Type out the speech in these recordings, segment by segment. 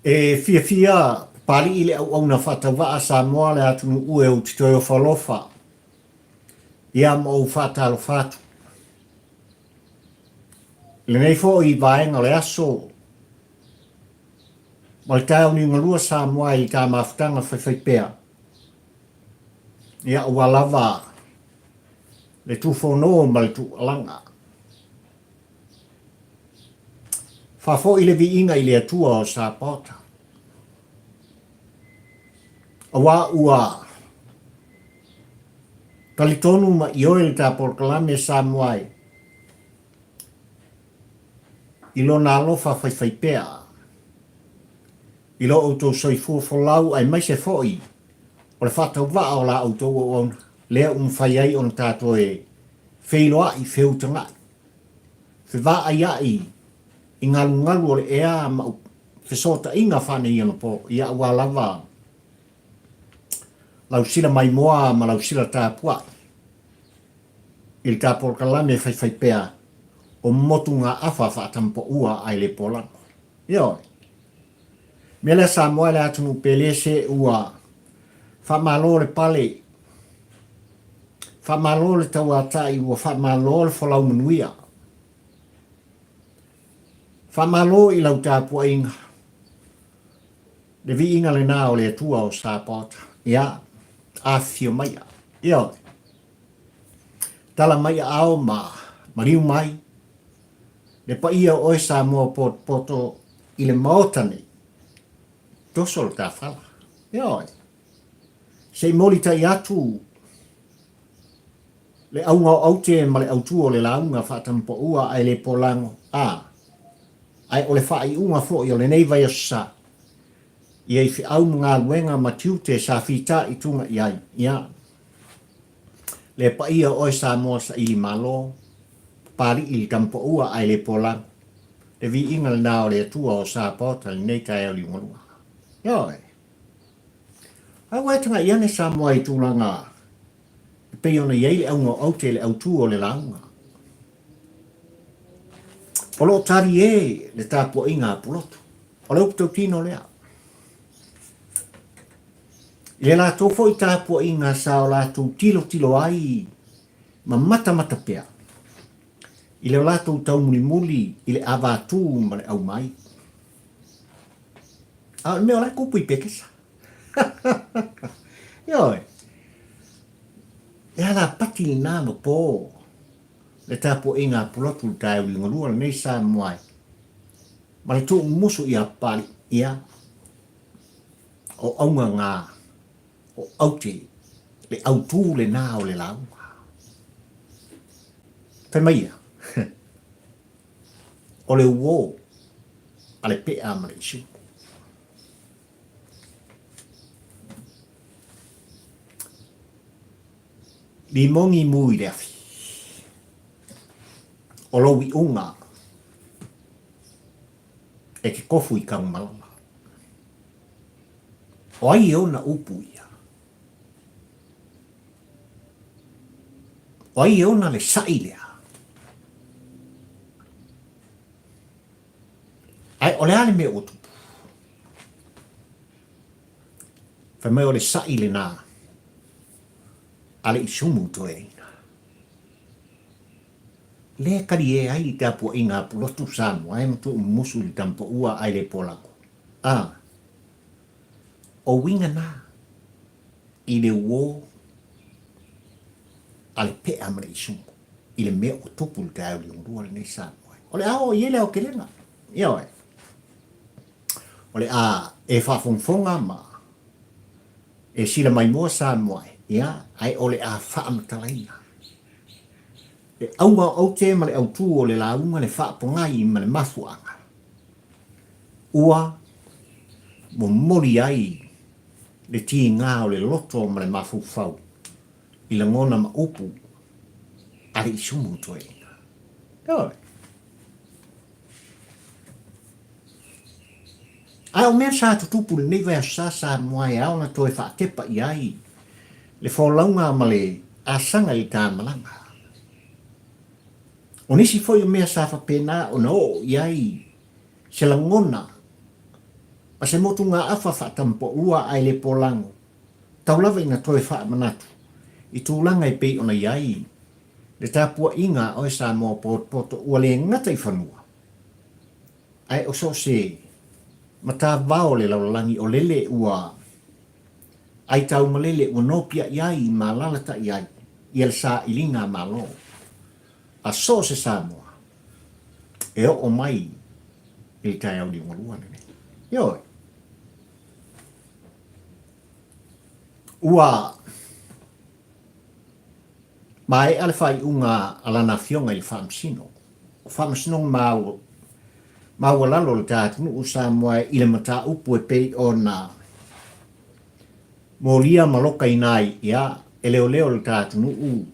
E fiafia Papali'i le auauna faatauvaa Samoa le atunuu e ou te toe ofalofa ia ma ou faatalofa atu. I lenei foi vaega o le aso ma le taeao niugalua Samoa i le ta mafutaga faifaipea, ia aua lava le tufono ma le tuualaga. Faafoi le viiga i le Atua o Sapaota, aua ua talitonu ma ioe le ta polokalame Samoa e i lona alofa faifaipea i lo outou soifua folau aemaise foi o le faatauvaa o la outou auauna lea ua mafai ai ona ta toe feiloai, feutaga'i, fevaaia'i i galugalu o le ea ma fesootaiga faaneionapo, ia aua lava lau sila maimoa ma lau sila tapua'i i le ta polokalame faifaipea o motugaafa faatamapaua ae le polago. Ioe. Mea lea Samoa e le atunuu pele se ua faamalo le pale, faamalo le tauatai, ua faamalo le folau manuia. Faamalo i lau tapuaiga, le viiga lena o le Atua o Sapaota. Ia, afifio maia. Ioe. Tala mai aao ma maliu mai le paia o oe Samoa potopoto i le Maota nei, toso le ta fala. Ioe. Se i molitai atu le auga o aute ma le autu o le lauga faatamapaua ae le polago, a, ae o le faaiuga foi o lenei vaiaso sa, ia i feau ma galuega ma tiute sa fitaituga i ai, ia, le paia o oe Samoa saili malo, Papali'i le tamapaua ae le polago, le viiga lena o le Atua o Sapaota i lenei taeao liugalua. Ioe. Ae ua e tagai ane Samoa i tulaga e pei ona i ai le auga o aute i le autū o le lauga. O lo o talie le tapuaiga a Pulotu. O le upu tautino lea. I le latou foi tapuaiga sa o latou tilotilo ai ma matamata pea i le latou taumulimuli i le avatū ma le aumai. A o le mea o la e kupu i Pekesa. Ioe. E alapati lena ma pō le tapuaiga a Pulotu le taeao liugalua lenei Samoa ai ma le tuumumusu ia Papali'i, ia, o auga ngā o aute le autū lenā o le lauga. Fai mai ia, o le uō a le pe'a ma le isumu. Limogi mū i le afi. O lou iuga e ke kofu i Tagumalama. O ai e ona upu ia? O ai e ona le saʻi lea? Ae o le a le mea ua tupu? Fai mai o le saʻi lenā a le isumu toeaina. Lea e talie ai le tapuaiga a Pulotu Samoa e ma tuumumusu i le tamapaua ae le polago. A, o uiga na i le uō a le peʻa ma le isumu i le mea ua tupu i le taeao liugalua lenei Samoa. O le a oo i ai le aotelega. Ioe. O le a e faafogafoga ma e sila maimoa Samoa e, ia, ae o le a faamatalaina. Le auga o aute ma le autū o le lauga le faapogai ma le mafuaaga ua momoli ai le tigā o le loto ma le mafaufau i lagona ma upu a. Alii Sumu Toeaina. Ioe. A o mea sa tutupu i lenei vaiaso sa Samoa e ao ona toe faatepa i ai le folauga ma le asaga i le tamalaga. O nisi foi o mea sa faapena ona oo i ai se lagona ma se motugaafa faatampoua ae le polago, tau lava ina toe faamanatu i tulaga e pei ona i ai le tapuaiga a oe Samoa potopoto ua le gata i fanua, ae o so o se matavao o le lalolagi o lele ua aitaumalele ua nopiai ai ma alalatai ai ia le sailiga a Malo a so o se Samoa e oo mai i le taeao liugalua lenei. Ioe. Ua maea le faaiuga a lana afioga i le Faamasino o Faamasinoga Maualalo o le ta atunuu o Samoa i le mataupu e pei ona molia ma lokaina ai ia e leoleo o le ta atunuu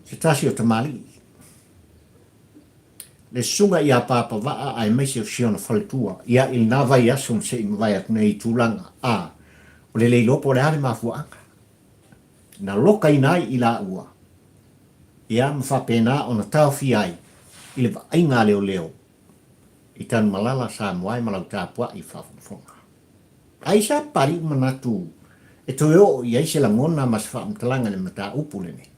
se tasi o tamalii, le susuga ia Papa Vaa aemaise o si ona faletua ia i lena vaiaso na se i mavae atu nei i tulaga a o le le iloa po o le a le mafuaaga na lokaina ai i laua ia ma faapena ona taofia ai i le vaaiga a leoleo i Tanumalala, Samoa e ma lau tapuai faafogafoga. Ai sa Papali'i manatu e toe oo i ai se lagona ma se faamatalaga i le mataupu lenei.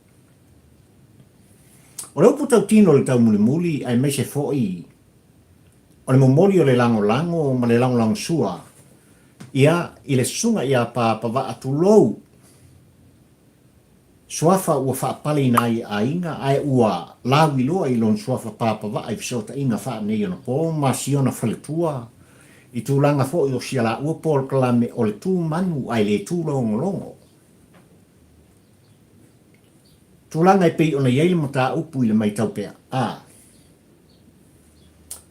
O le upu tautino i le taumulimuli aemaise foi o le momoli o le lagolago ma le lagolagosua ia i le susuga ia Papavaa tulou suafa ua faapaleina ai e aiga ae ua lauiloa i lona suafa Papavaa i fesootaiga faaneionapo ma siona faletua i tulaga foi o sia laua polokalame o le tu manu ae le tu logologo. Tulaga e pei ona i ai le mataupu i le maitau pea, a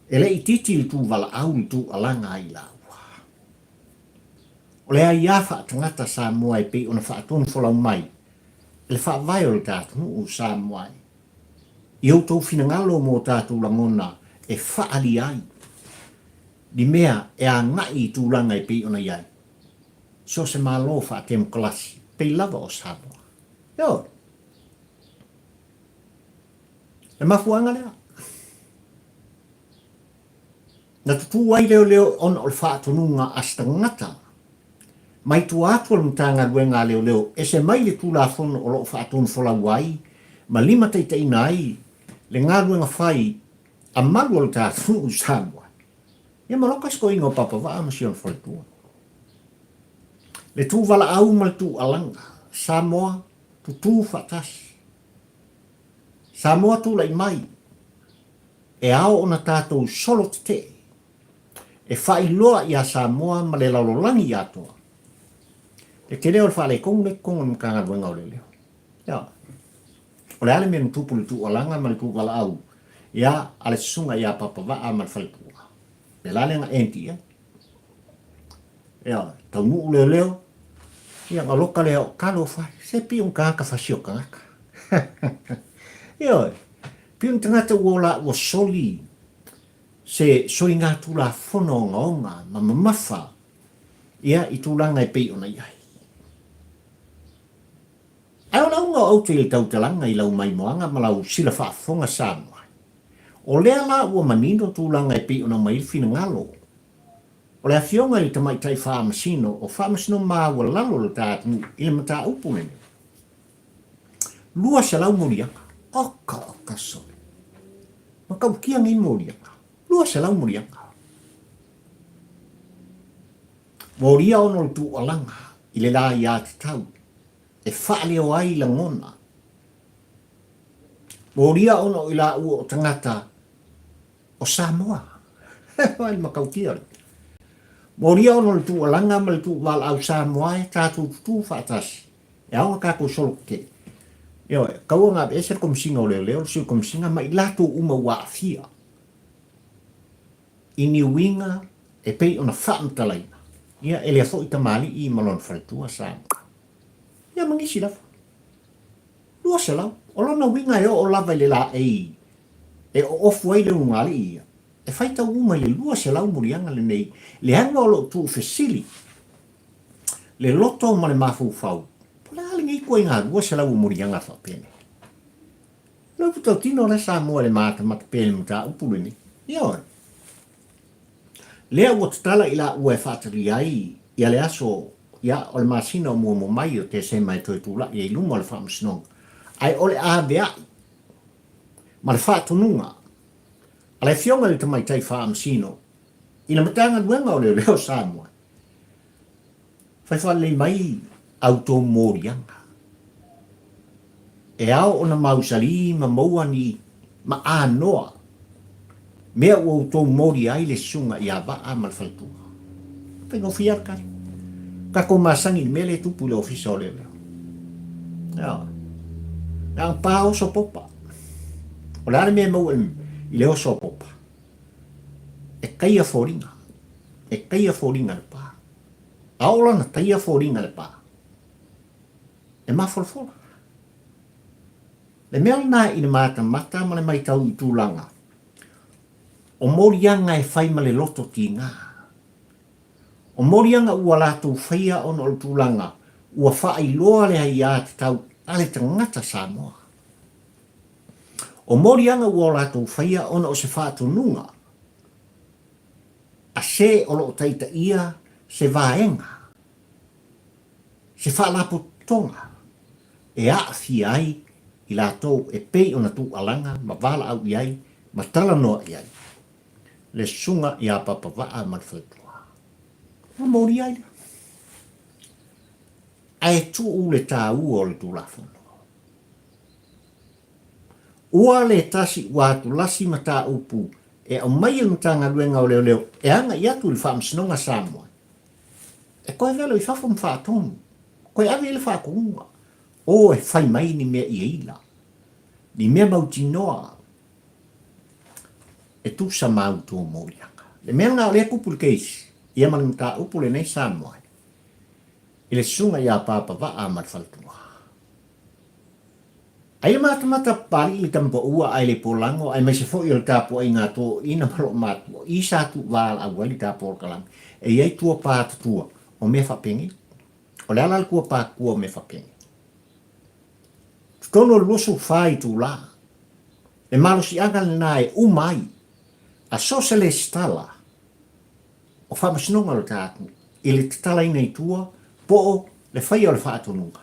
e le itiiti le tu valaau le tu alaga ai laua. O le aiā faatagata Samoa e pei ona faatonufolau mai e le Faavae o le ta atunuu Samoa i outou finagalo mo tatou lagona e faaalia ai ni mea e agai i tulaga e pei ona i ai so se Malo faatemokalasi pei lava o Samoa. Ioe. Le mafuaaga lea. Na tutū ai leoleo ona o le faatonuga a se tagata mai tua atu o le Matagaluega a Leoleo ese mai le Tulafono o lo o faatonufolau ai ma limataitaiina ai le galuega fai a malu o le ta atunuu i Samoa. Ia ma loka se toeaina o Papavaa ma si ona faletua. Le tū valaau ma le tū alaga, Samoa tutū faatasi. Samoa tulai mai, e ao ona tatou solo tetee, e faailoa iā Samoa ma le lalolagi atoa le tele o le faaletonu lea i totonu o le Matagaluega o Leoleo. Ia, o le a le mea na tupu i le tuualaga ma le tuuvalaau ia a le susuga ia Papavaa ma le faletua? O le a lea na end i ai? Ia, taunuu leoleo, ia ona loka lea o talofa, se pei o ni tagata fasi o tagata. Ioe, pei o ni tagata ua ola ua soli se soligatulafono ogaoga ma mamafa ia i tulaga e pei ona i ai. Ae o le auga o aute i le tautalaga i lau maimoaga ma lau sila faafofoga Samoa, o lea la ua manino tulaga e pei ona aumai ai le finagalo o le Afioga i le Tamaitai Faamasino o Faamasino Maualalo o le ta atunuu i le mataupu lenei. 200 moliaga. Oka oka sole. Matautia nei moliaga. 200 moliaga. Molia ona o le tuualaga i le la iā tatau e faaleo ai lagona. Molia ona o i laua o tagata o Samoa. Ai le matautia lea. Molia ona o le tuualaga ma le tuuvalaau Samoa e tatou tutū faatasi. E ao ona tatou solo tetee. Ioe, tau ona aveese le Komesina o Leoleo, le Sui Komesina ma i latou uma ua aafia i ni uiga e pei ona faamatalaina, ia e lea foi tamalii ma lona faletua Samoa. Ia ma nisi lava. 200. O lona uiga e oo lava i le laei e oofu ai le ulugalii ia, e faitau uma i le 200 moliaga lenei, leaga o loo tuufesili le loto ma le mafaufau, po o le a lenei ituaiga 200 o moliaga faapenei? O le upu tautino lea Samoa i le matamata pea i le mataupu lenei. Ioe. Lea ua tatala i laua e faatalia ai ia le aso ia o le masina o muamua mai o Tesema e toe tulai ai i luma o le Faamasinoga, ae o le avea'i ma le faatonuga a le Afioga i le Tamaitai Faamasino i le Matagaluega o Leoleo o Samoa, Fai faalelei mai a outou moliaga. E ao ona mausali ma maua ni ma anoa mea ua outou moli ai le susuga ia Vaa ma le faletua. Faigofie lava le tali. Tatou masani i le mea lea e tupu i le ofisa o leoleo. Ioe. Na ona pa oso popa. O le a le mea e maua i le oso o popa? E taia foliga. E taia foliga le pa. A oo la na taia foliga le pa, e mafolafola. Le mea lena i le matamata ma le maitau i tulaga o moliaga e fai ma le loto tiga. O moliaga ua latou faia ona o le tulaga ua faailoa le aiatatau a le tagata Samoa. O moliaga ua latou faia ona o se faatonuga a se o lo o taitaia se vaega, se faalapotopotoga e aafia ai i latou e pei ona tuualaga ma valaau i ai ma talanoa i ai le susuga ia Papavaa ma le faletua. Ua molia ai lea. Ae tuu le taua o le Tulafono. Ua le tasi ua atulasi mataupu e aumai e le Matagaluega o Leoleo e agai atu i le Faamasinoga a Samoa e toe velo i fafo ma faatonu, toe ave i ai le faatonuga, o e fai mai ni mea ia ila, ni mea mautinoa e tusa ma outou moliaga. Le mea lena o lea e tupu i le case ia ma le mataupu lenei Samoa i le susuga ia Papa Vaa ma le faletua. Aia matamata papalii le tama paua ae le polago aemaise foi o le tapuaiga a toeaiina ma loo matua i sa tuuvalaau ai le tapolokalame e i ai tua pa tatua o mea faapenei. O le ala le tua pa tatua o mea faapenei. Totonu o le 24 itula, le malosiaga lena e uma ai a so o se lesitala o faamasinoga o le ta atunuu i le tatalaina i tua po o le faia o le faatonuga.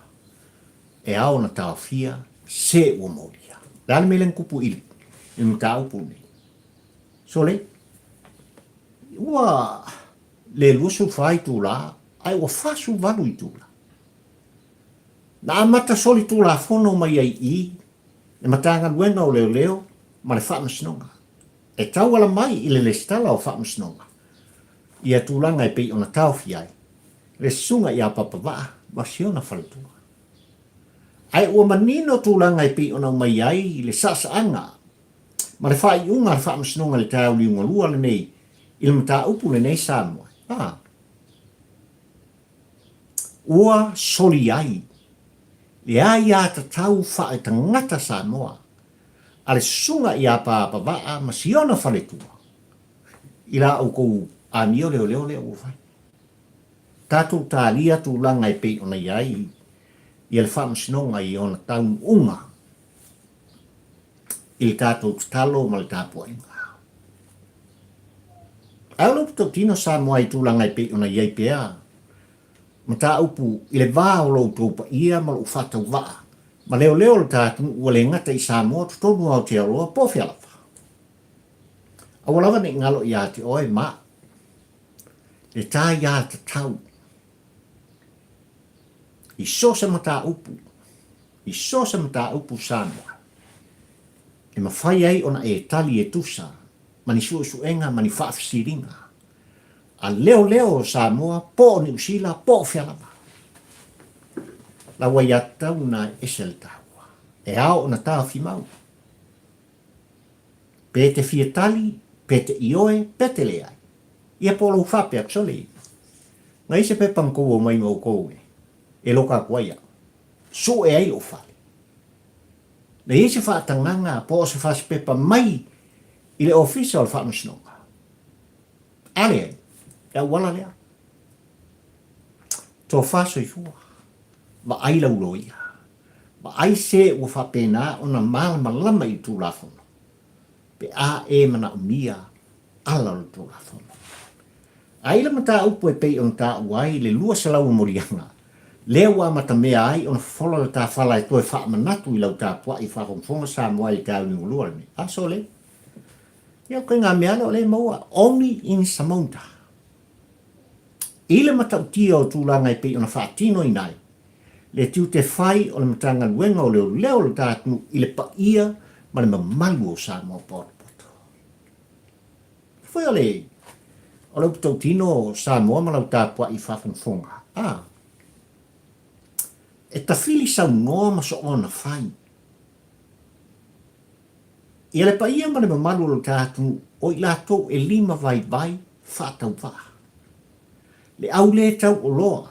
E ao ona taofia se ua molia. O le a le mea lea na tupu i le mataupu lenei? Sole, ua le 24 itula, ae ua 48 itula. Na amata solitulafono mai ai i le Matagaluega o Leoleo ma le Faamasinoga e tauala mai i le Lesitala o Faamasinoga ia tulaga e pei ona taofia ai le susuga ia Papavaa ma si ona faletua. Ae ua manino tulaga e pei ona aumai ai le saasaaga ma le faaiuga a le Faamasinoga i le taeao liugalua lenei i le mataupu lenei Samoa, a ua soli ai le aiatatau faaletagata Samoa a le susuga ia Papavaa ma si ona faletua i la outou amio leoleo lea ua fai. Tatou talia tulaga e pei ona i ai ia le Faamasinoga i ona taunuuga i le tatou tatalo ma le tapuaiga. Ae o le upu tautino Samoa i tulaga e pei ona i ai pea mataupu i le va o lo outou paia ma lou faatauvaa ma leoleo o le ta atunuu ua le gata i Samoa, totonu o Aotearoa po o fea lava. Aua lava ne i galo ia te oe ma le taiatatau i so o se mataupu, i so o se mataupu Samoa, e mafai ai ona e tali e tusa ma ni suesuega ma ni faafesiliga a leoleo o Samoa po o Niu Sila po o fea lava. Lau aiatatau lena e ese le taua, e ao ona taofimau. Pe te fia tali, pe te ioe, pe te leai. Ia po o lou faapea atu, sole, na i se pepa na tou omai ma outou e, e loka atu ai au, sue ai lou fale. Na i ai se faatagaga po o se fasipepa mai i le Ofisa o le Faamasinoga? A leai, le auala lea. Tofa soifua, vaai lau loia. Vaai se ua faapena ona malamalama i le Tulafono pe a e manaomia ala o le Tulafono. A i le mataupu e pei ona taua ai le 200 o moliaga, lea ua amatamea ai ona fofola le tafala e toe faamanatu i lau tapuai faafogafoga Samoa i le taeao liugalua lenei. Aso le. Ia o ituaiga mea lea o lea e maua only in Samoa. I le matautia o tulaga e pei ona faatinoina ai le tiute fai o le Matagaluega o Leoleo o le ta atunuu i le paia ma le mamalu o Samoa potopoto. Foi o le o le upu tautino o Samoa ma lau tapuai faafogafoga, a, e tafili saunoa ma soona fai. Ia le paia ma le mamalu o lo ta atunuu, o i latou e lima vaivai faatauvaa. Le au le tauoloa.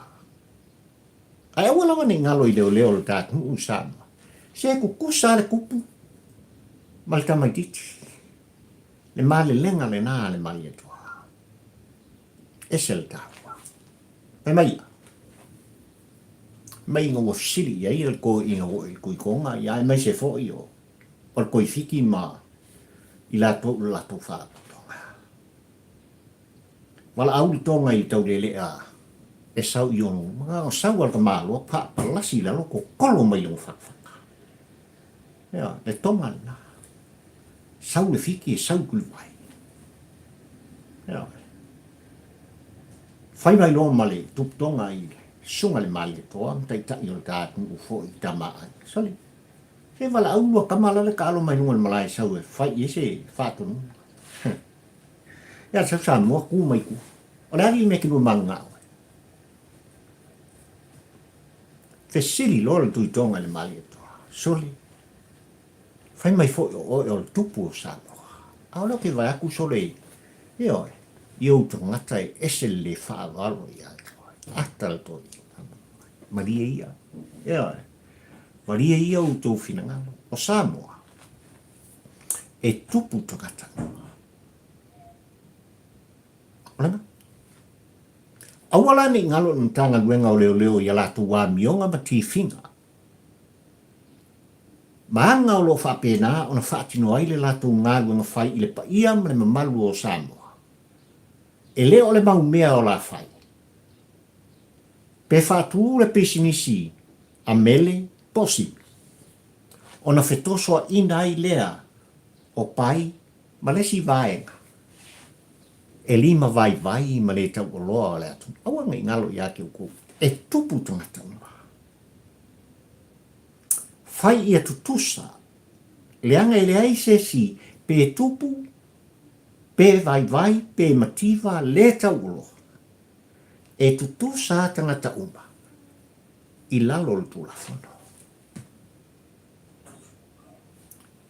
Ae aua lava ne i galo i leoleo o lo ta atunuu i Samoa. Se kukusa le kupu ma le tamaititi. Le malelega lena a le Malietoa. Ese le taua. Fai mai ia. Mai ina ua fesili i ai le toeaina foi i le Tuitoga, ia aemaise foi o o le Koifiki ma i latou i le latou faalapotopotoga. Valaau le Toga i le taulelea e sau i ona uma, na ona sau a le tamaloa paapalasi i lalo totolo mai lona fatafaga. Ioe, le Toga lena. Sau le fiki e sau i Tulivae. Ioe. Fai mai loa ma le Tuputoga i le Susuga i le Malietoa ma Taitai o le ta atunuu foi i Tama a Aiga. Sole, se valaau lua tama la le taalo mai luga o le malae sau e fai i ai se faatonuga. Ia sau Samoa tu mai tua. O le a le mea e te lua manunao ai? Fesili loa le Tuitoga i le Malietoa. Sole, Fai mai foi o oe o le tupu o Samoa. A o lea ou te vaai atu sole i, ioe, i ou tagata e ese le le faaaloalo ia te oe. Ata le toeaina. Malie ia. Ioe. Malie ia outou finagalo. O Samoa, e tupu tagata uma. O lena. Aua la ne i galo i le Matagaluega o Leoleo i a latou amioga ma tifiga. Ma aga o lo o faapena ona faatino ai le latou galuega fai i le paia ma le mamalu o Samoa. E le o le mau mea o la fai. Pe faatu le pisinisi a Mele po o Simi, ona fetosoaina ai lea o Pai ma le isi vaega e lima vaivai ma le taualoa o le atunuu. Aua ne i galo ia te outou, e tupu tagata uma. Fai ia tutusa, leaga e leai se isi pe tupu, pe vaivai, pe mativa, le tauoloa. E tutusa a tagata uma i lalo o le Tulafono.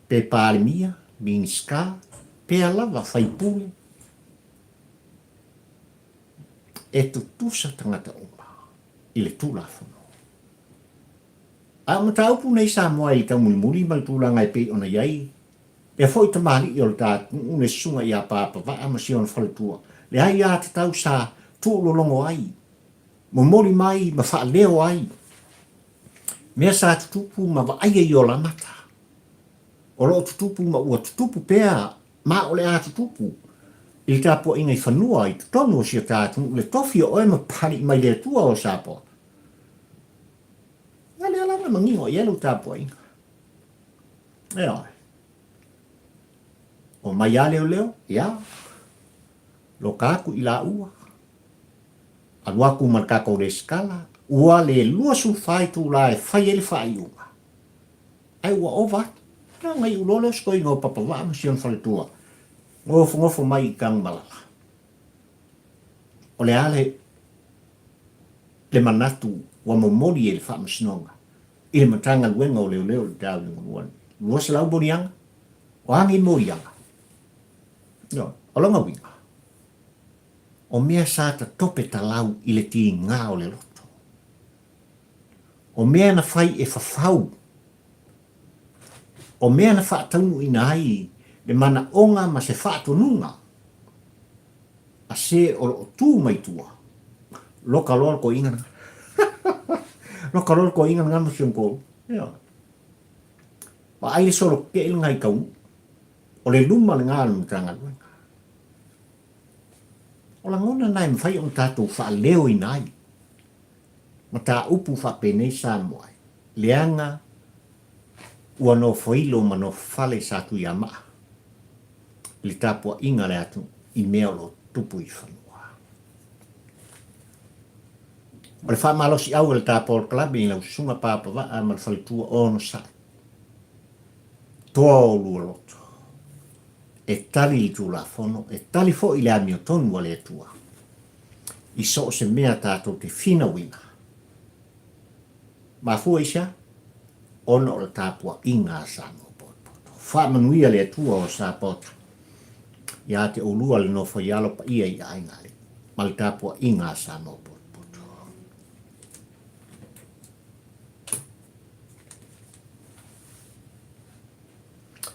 Pe Palemia, Minisita, pea lava faipule, e tutusa tagata uma i le Tulafono. A o mataupu nei Samoa i le taumulimuli ma le tulaga e pei ona i ai, lea foi tamalii o le ta atunuu le susuga ia Papavaa ma si ona faletua, leai a tatau sa tuulologo ai, momoli mai ma faaleo ai mea sa tutupu ma vaaia i olamata. O lo o tutupu ma ua tutupu pea ma o le a tutupu i le tapuaiga i fanua i totonu o si o ta atunuu le tofi o oe ma pali'i mai le Atua o Samoa. Ia lea lava e manino i ai lau tapuaiga. Ioe. O mai a leoleo, ia, loka atu i laua, alu atu ma le tatou resitala, ua le 24 itula e fai ai le faaiuga. Ae ua ova atu. Ia ona iu loa lea o se toeaina o Papavaa ma si ona faletua, nofonofo mai i Tanumalala. O le a le le manatu ua momoli e le Faamasinoga i le Matagaluega o Leoleo i le taeao liugalua lenei? 200 moliaga? O a nei moliaga? Ioe. O lona uiga, o mea sa tatope talau i le tiga o le loto. O mea na fai e fafau. O mea na faataunuuina ai le manaoga ma se faatonuga a se o lo o tu mai tua. Loka loa le toeaina lena. Loka loa le toeaina lena ma si ona toalua. Ioe. Vaai le solo tetee lena i taunuu. O le luma lena o le Matagaluega. O lagona na e mafai ona tatou faaleoina ai mataupu faapenei Samoa ai, leaga ua nofoilo ma nofofale Satuiamaa i le tapuaiga a le atunuu i mea o lo o tutupu i fanua. O le faamalosiau a le ta polokalame i lau susuga Papavaa ma le faletua onosai, toa o lua loto, e tali le Tulafono, e tali foi le amiotonu a le Atua i so o se mea tatou te finauina. Mafua i se a? Ona o le tapuaiga a Samoa potopoto. Faamanuia le Atua o Sapaota ia te oulua le nofo-i-alo paia i aiga alii ma le tapuaiga a Samoa potopoto.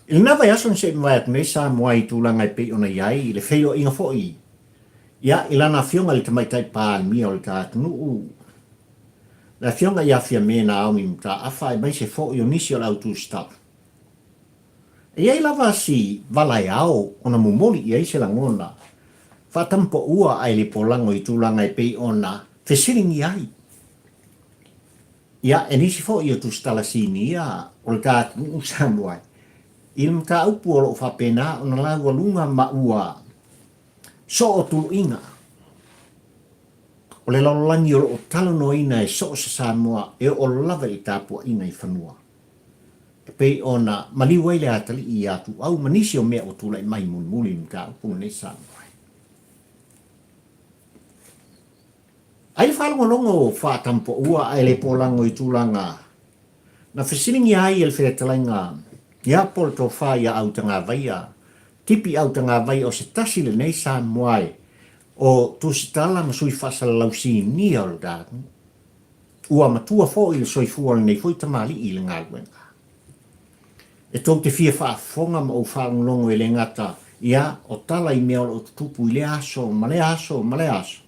I lena vaiaso na seʻi mavae atu nei Samoa i tulaga e pei ona i ai i le feiloaiga foi ia i lana afioga i le Tamaitai Palemia o le ta atunuu, le afioga ia Fiame Naomi Mataafa aemaise foi o nisi o le au tusitala. E i ai lava si vala e ao ona momoli i ai se lagona faatamapaua ae le polago i tulaga e pei ona fesiligia ai Ia, e nisi foi o tusitala sinia o le ta atunuu Samoa i le mataupu o lo o faapena ona laualuga ma ua soo tuluiga o le lalolagi o lo o talanoaina e so o se Samoa e oo lava i tapuaiga i fanua e pei ona maliu ai le atalii ia Tuuau ma nisi o mea ua tulai mai mulimuli i le mataupu lenei Samoa. Ai le faalogologo faatampoua ae le polago i tulaga na fesiligia ai e le fetalaiga ia po le tofa ia Autagavaia, Tipi Autagavaia o se tasi lenei Samoa e o Tusitala ma sui faasalalau sinia o le atunuu. Ua matua foi le soifua o lenei foi tamalii i le galuega. E tou te fia faafofoga ma ou faalogologo e le gata ia o tala i mea o lo o tutupu i lea aso ma lea aso ma lea aso,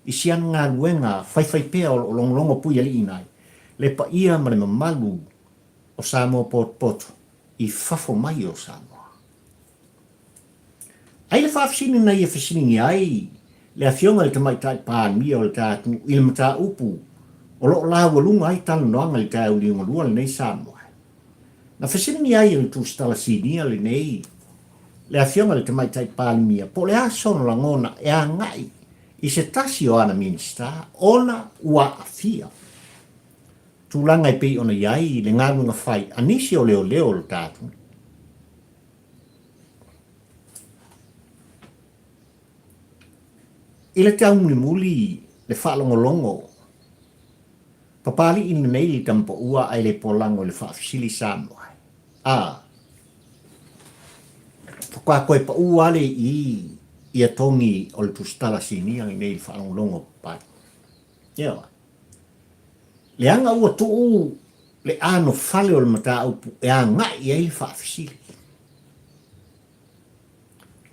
i si ana galuega faifaipea o lo o logologo puialiiina ai le paia ma le mamalu o Samoa potopoto i fafo mai o Samoa. Ai le faafesili na ia fesiligia ai le Afioga i le Tamaitai Palemia o le ta atunuu i le mataupu o lo o laualuga ai talanoaga i le taeao liugalua lenei Samoa. Na fesiligia ai e le Tusitala Sinia lenei le Afioga i le Tamaitai Palemia po o le a sona lagona e agai i se tasi o ana Minisita ona ua aafia tulaga e pei ona i ai le galuega fai a nisi o leoleo o le ta atunuu. I le taumulimuli le faalogologo, papalii lenei le tamapaua ae le polago i le faafesili Samoa. A faatoa toe pau lava le i ia togi o le tusitala sinia lenei i le faalogologo papalii. Ioe. Leaga ua tuu le anofale o le mataupu e agai i ai le faafesili.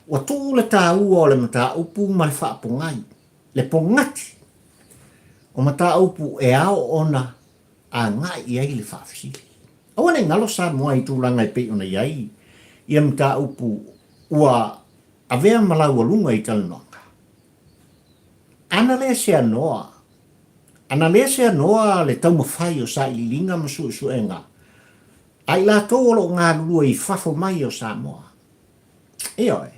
Ua tuu le taua o le mataupu ma le faapogai, le pogati o mataupu e ao ona agai i ai le faafesili. Aua ne i galo Samoa i tulaga e pei ona i ai ia mataupu ua avea ma laualuga i talanoaga. Ana le seanoa, ana le seanoa le taumafai o sailiiliga ma suesuega a i latou o lo o galulue i fafo mai o Samoa. Ioe.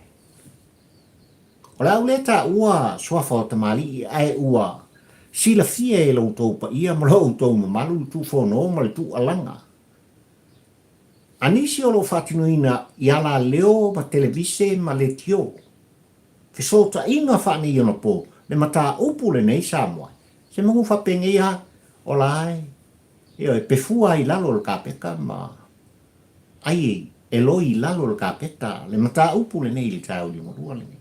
O le a ou le taua suafa o tamalii ae ua silafia e lo outou paia ma lo outou mamalu le tuufono ma le tuualaga a nisi o lo o faatinoina i alaleo ma televise ma letio fesootaiga faaneionapo le mataupu lenei Samoa se manu faapenei a ola e ioe pefua ai lalo o le kapeta ma ai e loi i lalo o le kapeta le mataupu lenei i le taeao liugalua lenei.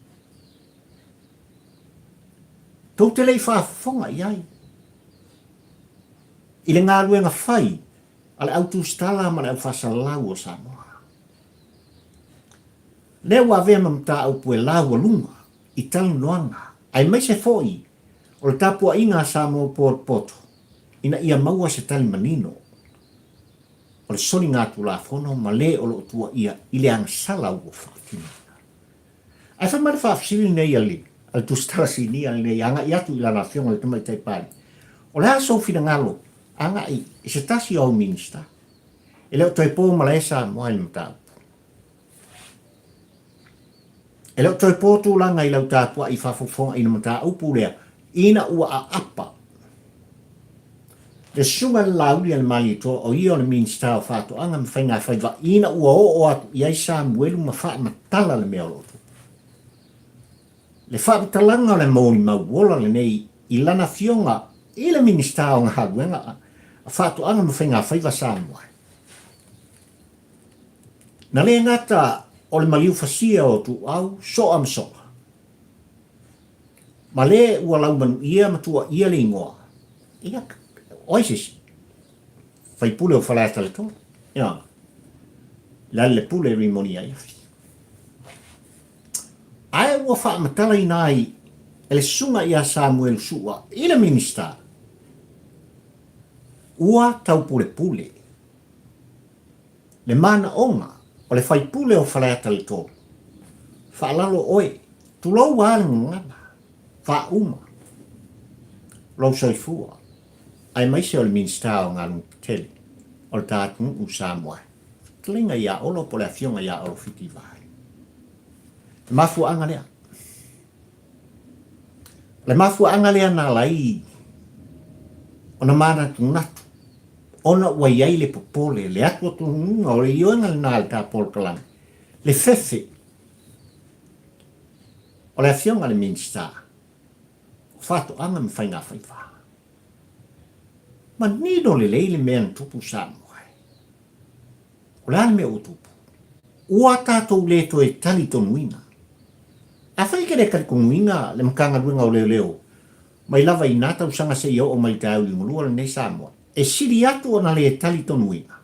Tou te le i faafofoga i ai i le galuega fai. a le au tusitala ma le au faasalalau o Samoa. Lea ua avea ma mataupu e laualuga i talanoaga aemaise foi o le tapuaiga a Samoa Potopoto ina ia maua se tali manino o le soligatulafono ma le o lo o tuuaia i le agasala ua faatinoina. Ae fai mai le faafesili lenei a le a le Tusitala Sinia lenei agai atu i lana afioga i le Tamaitai Palemia, O le a sou finagalo agai i se tasi o au Minisita? E le o toe po malae Samoa i le mataupu. E le o toe po tulaga i lau tapuai faafofoga i le mataupu lea ina ua aapa le susuga i le Laauli a le Malietoa o ia o le Minisita o Faatoaga ma Faigafaiva ina ua oo atu i ai Samuelu ma faamatala le mea o lo o tupu. Le faamatalaga o le molimau ola lenei i lana afioga i le Minisita o Galuega a Faatoaga ma Faigafaiva Samoa. Na le gata o le maliu fasia o Tuuau, soa ma soa, ma le ua laumanuia ma tuuaia le igoa, ia, o ai se isi? Faipule o Faleata le 3, ia, Lealailepule Rimoni Aiafi. Ae ua faamatalaina ai e le susuga ia Samuelu Su'a i le Minisita, ua taupulepule le manaoga o le faipule o Faleata le 3, Faalalo oe, tulou a le gagana, faauma lou soifua, aemaise o le Minisita o Galuega Tetele o le ta atunuu Samoa. Fetalaiga ia Olo po o le Afioga ia Olo Fiti Vaai. Le mafuaaga lea. O le mafuaaga lea na ala ai ona manatunatu ona ua i ai le popole, le atuatunuga o le ioega lena a le ta polokalame, le fefe o le Afioga i le Minisita o Faatoaga ma Faigafaiva. Manino lelei le mea na tupu i Samoa. O le a le mea ua tupu? Ua tatou le toe talitonuina. Afai e te le talitonuina le Matagaluega o Leoleo mai lava i na tausaga seia oo mai i le taeao liugalua lenei Samoa, e sili atu ona le talitonuina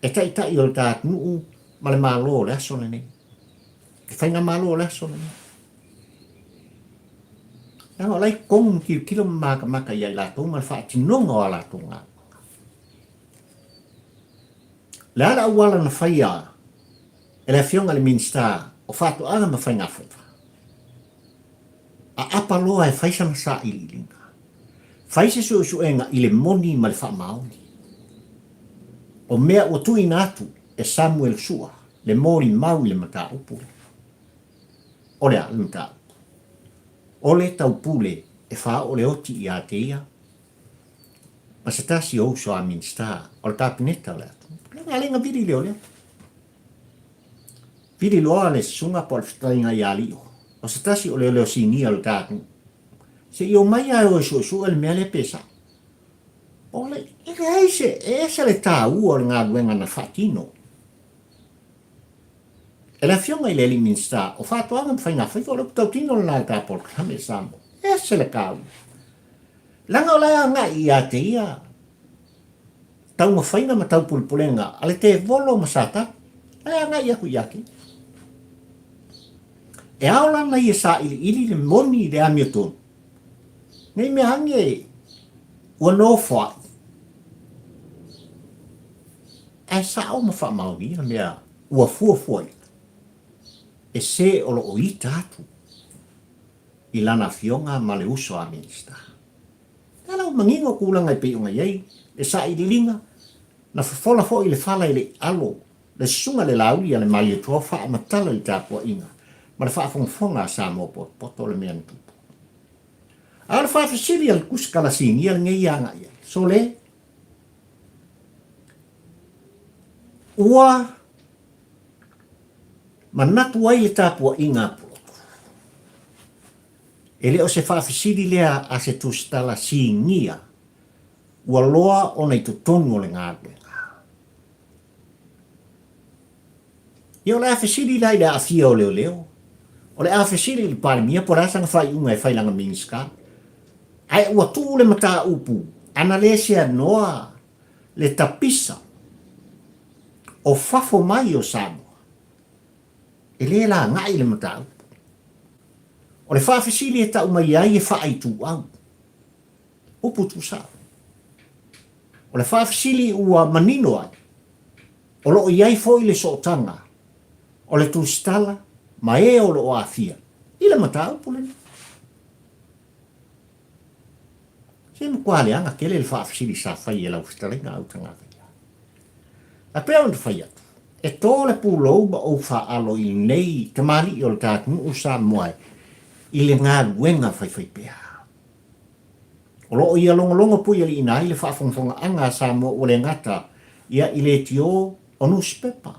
e taitai o le ta atunuu ma le Malo o le aso lenei, le Faigamalo o le aso lenei. Leaga o la e i totonu ma tilotilo ma matamata ia i latou ma le faatinoga o a latou galuega. O le a le auala na faia e le Afioga i le Minisita o Faatoaga ma Faigafaiva? Aapa loa e fai sana sailiiliga. Fai se suesuega i le moni ma le faamaoni o mea ua tuuina atu e Samuel Sua le molimau i le mataupu lea. O le a le mataupu? O le taupule e faaoo le oti ia te ia ma se tasi o uso a Minisita o le Kapeneta o le atunuu. Leaga a le gavili lea o lea. Vili loa le susuga po o le fetalaiga ia Lio, o se tasi o leoleo sinia o le ta atunuu. Se i omai lava e o e suesue le mea lea pe sao. O le, e leai se, e ese le taua o le galuega na faatino e le Afioga i le Alii Minisita o Faatoaga ma Faigafaiva, o le upu tautino lena i le ta polokalame i Samoa. E ese le taua. Leaga o la e agai ia te ia taumafaiga ma taupulepulega a le tevolo ma Satani. La e agai atu ia te ia. E ao lana ia sailiili le moni i le amiotonu, nei mea ane ua nofoai, ae sao ma faamaonia mea ua fuafuaina e se o lo o ita atu i lana afioga ma le uso a Minisita. Lea la ua manino tulaga e pei ona i ai le sailiiliga, na fofola foi le fala e le i alo le susuga le Laauli a le Malietoa faamatala i le tapuaiga ma le faafogafoga a Samoa potopoto le mea na tupu. A o le faafesili a le tusitala sinia lenei ia agai ai, Sole, ua manatu ai le tapuaiga a Pulotu. E le o se faafesili lea a se tusitala sinia ua loa ona i totonu o le galuega. Ia o le a fesili la i le aafia o leoleo, o le a fesili i le Palemia po o le a sana faaiuga e fai lana Minisita. Ae ua tuu le mataupu ana le seanoa. le tapisa o fafo mai o Samoa, e le lagai le mataupu. O le faafesili e tau mai ai e faaituau. Upu tuusao. O le faafesili ua manino ai, o lo o i ai foi le sootaga o le tusitala ma e o lo o aafia i le mataupu lenei. Se matua leaga tele le faafesili sa fai e lau fetalaiga Autagavaia. Ae pei ona fai atu, e to le pulou ma ou faaalo i lenei tamalii o le ta atunuu Samoa i le galuega faifaipea. O lo o ia logologo puialiiina ai le faafogafogaaga a Samoa ua le gata ia i leitio o nusipepa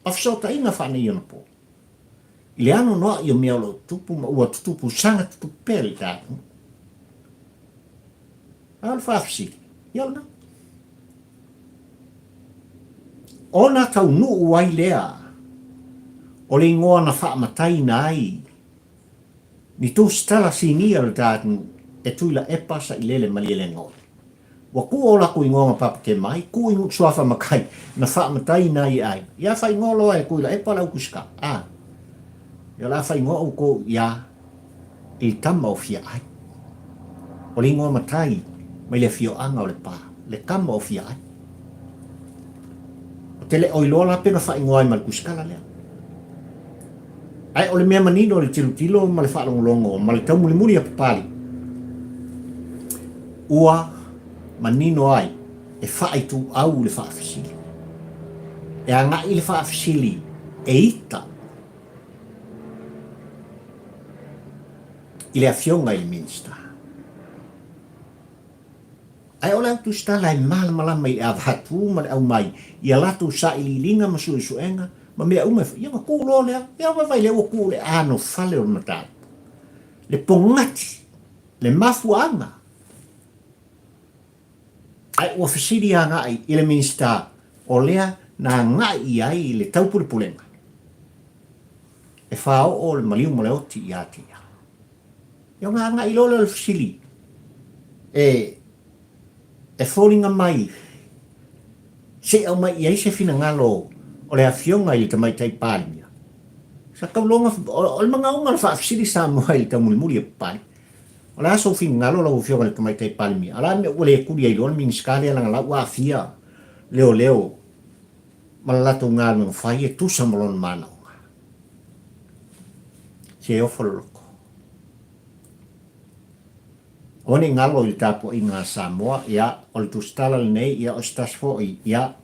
ma fesootaiga faaneionapo i le anoanoai o mea o lo o tutupu ma ua tutupu saga tutupu pea i le ta atunuu. A o le faafesili, ia o lena. Ona taunuu ai lea o le igoa na faamataina ai ni tusitala sinia o le ta atunuu e Tuilaepa Sailele Malielegaoi. Ua kuu o lakou igoa ma Papakema ai, kuu i suafa matai na faamataina ai e aiga. Ia faaigoa loa e Tuilaepa lau tusitala, a ia o le a faaigoa outou ia i le tama o Fiaai. O le igoa matai mai le afioaga o Lepa, le tama o Fiaai. Ou te le o iloa la pe na faaigoa ai ma le tusitala lea. Ae o le mea manino i le tilotilo ma le faalogologo ma le taumulimuli a Papalii, ua manino ai e faaituau le faafesili. E agai le faafesili e ita i le Afioga i le Minisita. Ae o le au tusitala e malamalama i le avatu ma le aumai i a latou sailiiliga ma suesuega ma mea uma e fai, ia ona tuu loa lea, ia vaavaai lea ua tuu le anofale o le mataupu, le pogati, le mafuaaga. Ae ua fesili agai i le Minisita o lea na agai i ai le taupulepulega e faaoo le maliu ma le oti ia te ia. Ia ona agai loa lea o le fesili e e foliga mai se i aumai i ai se finagalo o le Afioga i le Tamaitai Palemia. Sa tauloga, o le manaoga o le faafesili Samoa i le taumulimuli a Papalii. O le a sou finagalo lau Afioga i le Tamaitai Palemia? O le a le mea ua le tuli ai loa le Minisita lea leaga la ua aafia leoleo ma le latou galuega fai e tusa ma lona manaoga. Se ofo le loto. Aua ne i galo i le tapuaiga a Samoa, ia, o le tusitala lenei, ia, o se tasi foi, ia,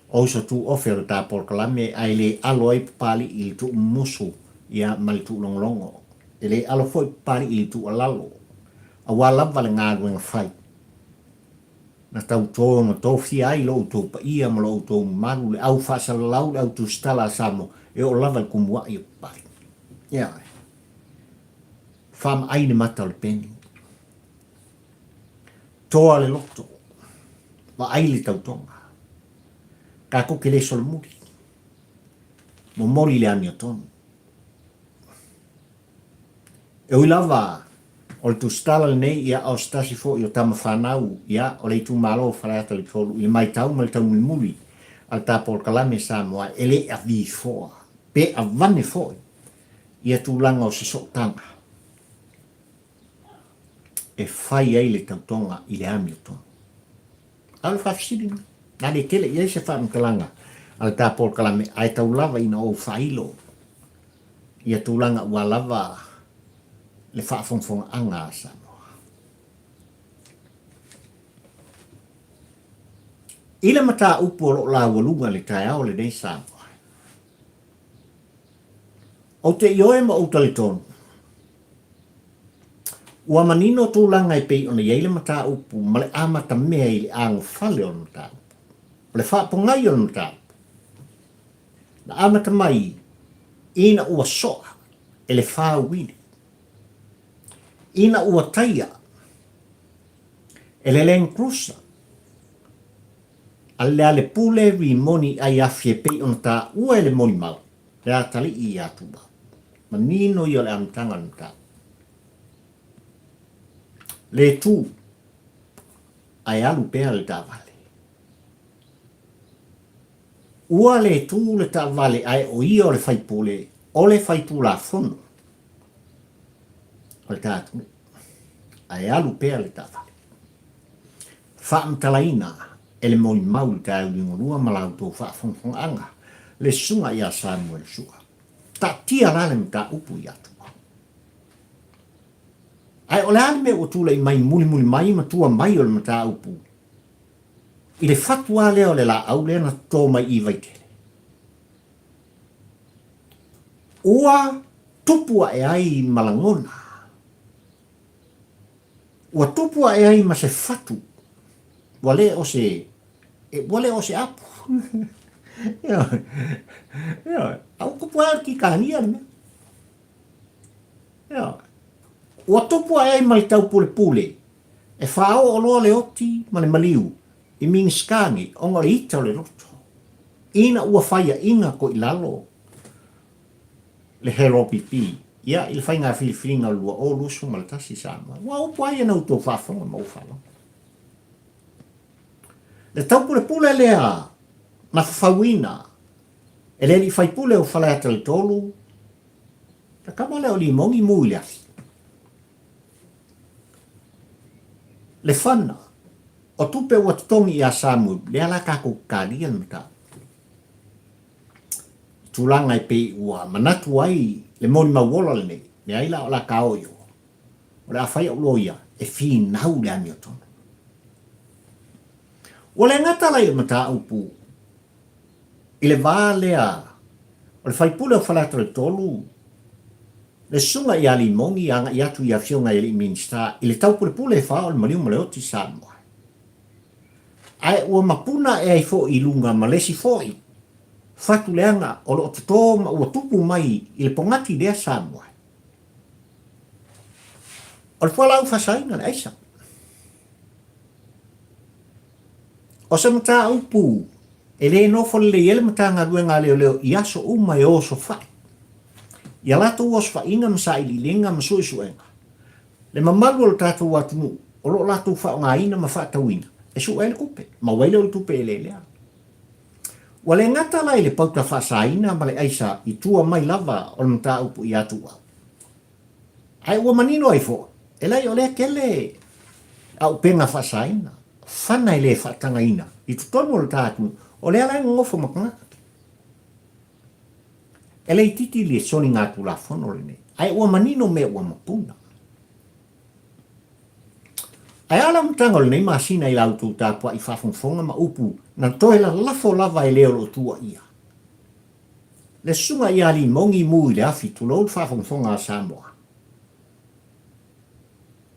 o uso tuofe o le ta polokalame, ae le alo ai Papalii i le tuumumusu, ia, ma le tuulogologo. E le alo foi Papalii i le tuualalo, aua lava le galuega fai. Na tauto ma tofia ai lo outou paia ma lo outou mamalu, le au faasalalau, le au tusitala a Samoa, e oo lava i le kumuaʻi o Papalii. Ia, faamaai le mata o le peni. Toa le loto, vaai le tautoga. Tatou te le solomuli, momoli le amiotonu. E ui lava o le tusitala lenei, ia, o se tasi foi o tama fanau, ia, o le itumalo o Faleata i le 3 i le matau ma le taumulimuli a le ta polokalame Samoa e le avifoa pe avane foi ia tulaga o se sootaga e fai ai le tautoga i le amiotonu. A o le faafesili lena, na le tele i ai se faamatalaga a le ta polokalame ae tau lava ina ou faailo ia tulaga ua lava le faafogafogaaga a Samoa. I le mataupu o lo o laualuga i le taeao lenei Samoa, ou te ioe ma ou talitonu, ua manino tulaga e pei ona i ai le mataupu ma le amatamea i le agofale o le mataupu, o le faapogai o le mataupu. Na amata mai ina ua soa e le fāuili, ina ua taia e le Land Cruiser a le Alepule Rimoni Aiafi e pei ona taua e le molimau le atalii ia Tuua. Manino ia o le amataga o le mataupu. Le tu. Ae alu pea le taavale. Ua le tu le taavale ae o ia o le faipule o le faitulafono o le ta atunuu. Ae alu pea le taavale. Faamatalaina e le molimau i le taeao liugalua ma la outou faafogafogaaga le Susuga ia Samuel Sua. Taatia la le mataupu ia Tua. Ae o le a le mea ua tulai mai mulimuli mai ma tua mai o le mataupu i le fatu lava lea o le laau lea na toto mai i Vaitele? Ua tupu ae ai ma lagona. Ua tupu ae ai ma se fatu. Ua le o se, ua le o se apu. Ioe, ioe, a ua tupu ae o le kikania le mea. Ioe. Ua tupu ae ai ma le taupulepule e faaoo loa le oti ma le maliu i Minisita nei ona o le ita o le loto ina ua faiaina koilalo le HLOPP ia i le faiga filifiliga o le 2021 Samoa. Ua upu ai na outou faafofoga ma ou faalogo. Le taupulepule lea na fafauina e le alii faipule o Faleata le 3, le tama lea o Limogi mu i le afi. Le fana o tupe ua totogi ia Samuel, lea la tatou talia le mataupu. I tulaga e pei ua manatu ai le molimau ola lenei, leai la o la ta o i o. O le a fai au loia e finau le amiotonu. Ua le gata la i le mataupu i le va lea o le faipule o Faleata le 3, le susuga ia Limogi agai atu i afioga i alii Minisita i le taupulepule e fao le maliu ma le oti Samoa. Ae ua mapuna ae ai foi i luga ma le isi foi fatu leaga o lo o toto ma ua tupu mai i le pogati lea Samoa. O le fualaau faasaina le aisa. O se mataupu e le nofo lelei ai le Matagaluega a Leoleo i aso uma e osofai i a latou osofaiga ma sailiiliga ma suesuega le mamalu o le tatou atunuu o lo o latou faaaogaina ma faatauina e sue ai le tupe, maua ai lea o le tupe eleelea. Ua le gata la i le pauta faasaina ma le aisa i tua mai lava o le mataupu ia Tuuau, Ae ua manino ai foi, e leai o lea tele auupega faasaina, fana e le faatagaina i totonu o le ta atunuu, o lea la e nonofo ma tagata. E le itiiti le soligatulafono lenei, ae ua manino mea ua mapuna. Ae a le amataga o lenei masina i la outou tapuai faafogafoga ma upu na toe lalafo lava e le o lo o tuuaia? Le susuga ia Limogi mu i le afi, tulou le faafogafoga a Samoa.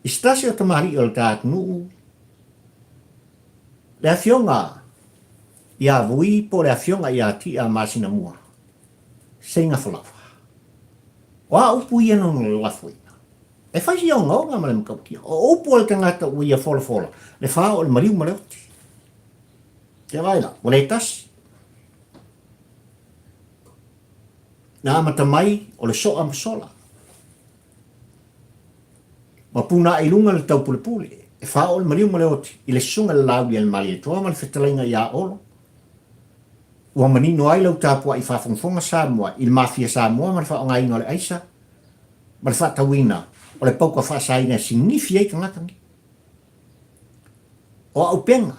I se tasi o tamalii o le ta atunuu, le afioga ia Vui po o le afioga ia Tia Masinamua, Seigafa lava. O a upu ia na ona lalafoina? E fai si ogaoga ma le matautia. O upu a le tagata ua ia folafola, le fao o le maliu ma le oti. Kia vaai la, ua le tasi. Na amata mai o le soa ma sola. Ma puna ae i luga le taupulepule, e faaoo le maliu ma le oti i le susuga i le Laauli a le Malietoa ma le fetalaiga ia Olo. Ua manino ai lau tapuai faafogafoga Samoa i le Mafia Samoa ma le faaaogaina o le aisa ma le faatauina o le pauka faasaina e sinifi ai tagata nei. O auupega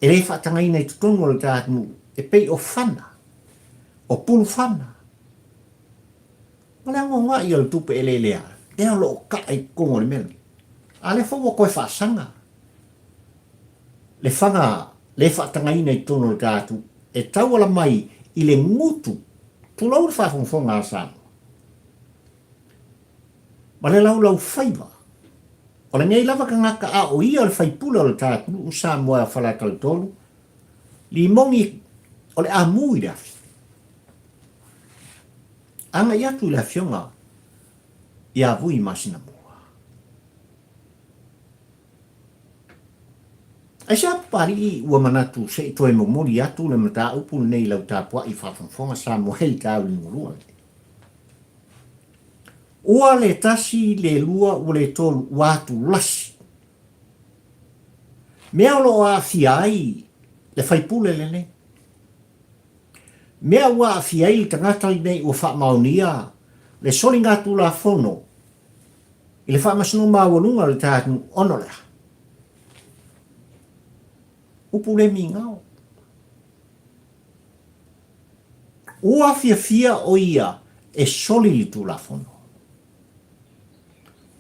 e le faatagaina i totonu o le ta atunuu e pei o fana, o pulu fana, ma le agoagoai o le tupe eleelea lea o lo o kaa i totonu o le mea lenei. A lea foi ua toe faasaga le fana le faatagaina i totonu o le ta atunuu e tauala mai i le gutu, tulou le faafogafoga a Samoa, ma le laulaufaiva O lenei lava tagata a o ia o le faipule o le ta atunuu Samoa Faleata le 3, limogi o le amu i le afi. Agai atu i le afioga ia Vui Masinamua. Aisea Papalii ua manatu se i toe momoli atu le mataupu lenei i lau tapuai faafogafoga Samoa i le taulingulua lenei. Ua le tasi, le lua, ua le tolu, ua atulasi. Mea o lo o aafia ai le faipule lenei. Mea ua aafia ai le tagata lenei ua faamaonia le soligatulafono i le faamasinoga maualuga o le ta atunuu ona o le a? Upu le migao. Ua fiafia o ia e soli le Tulafono.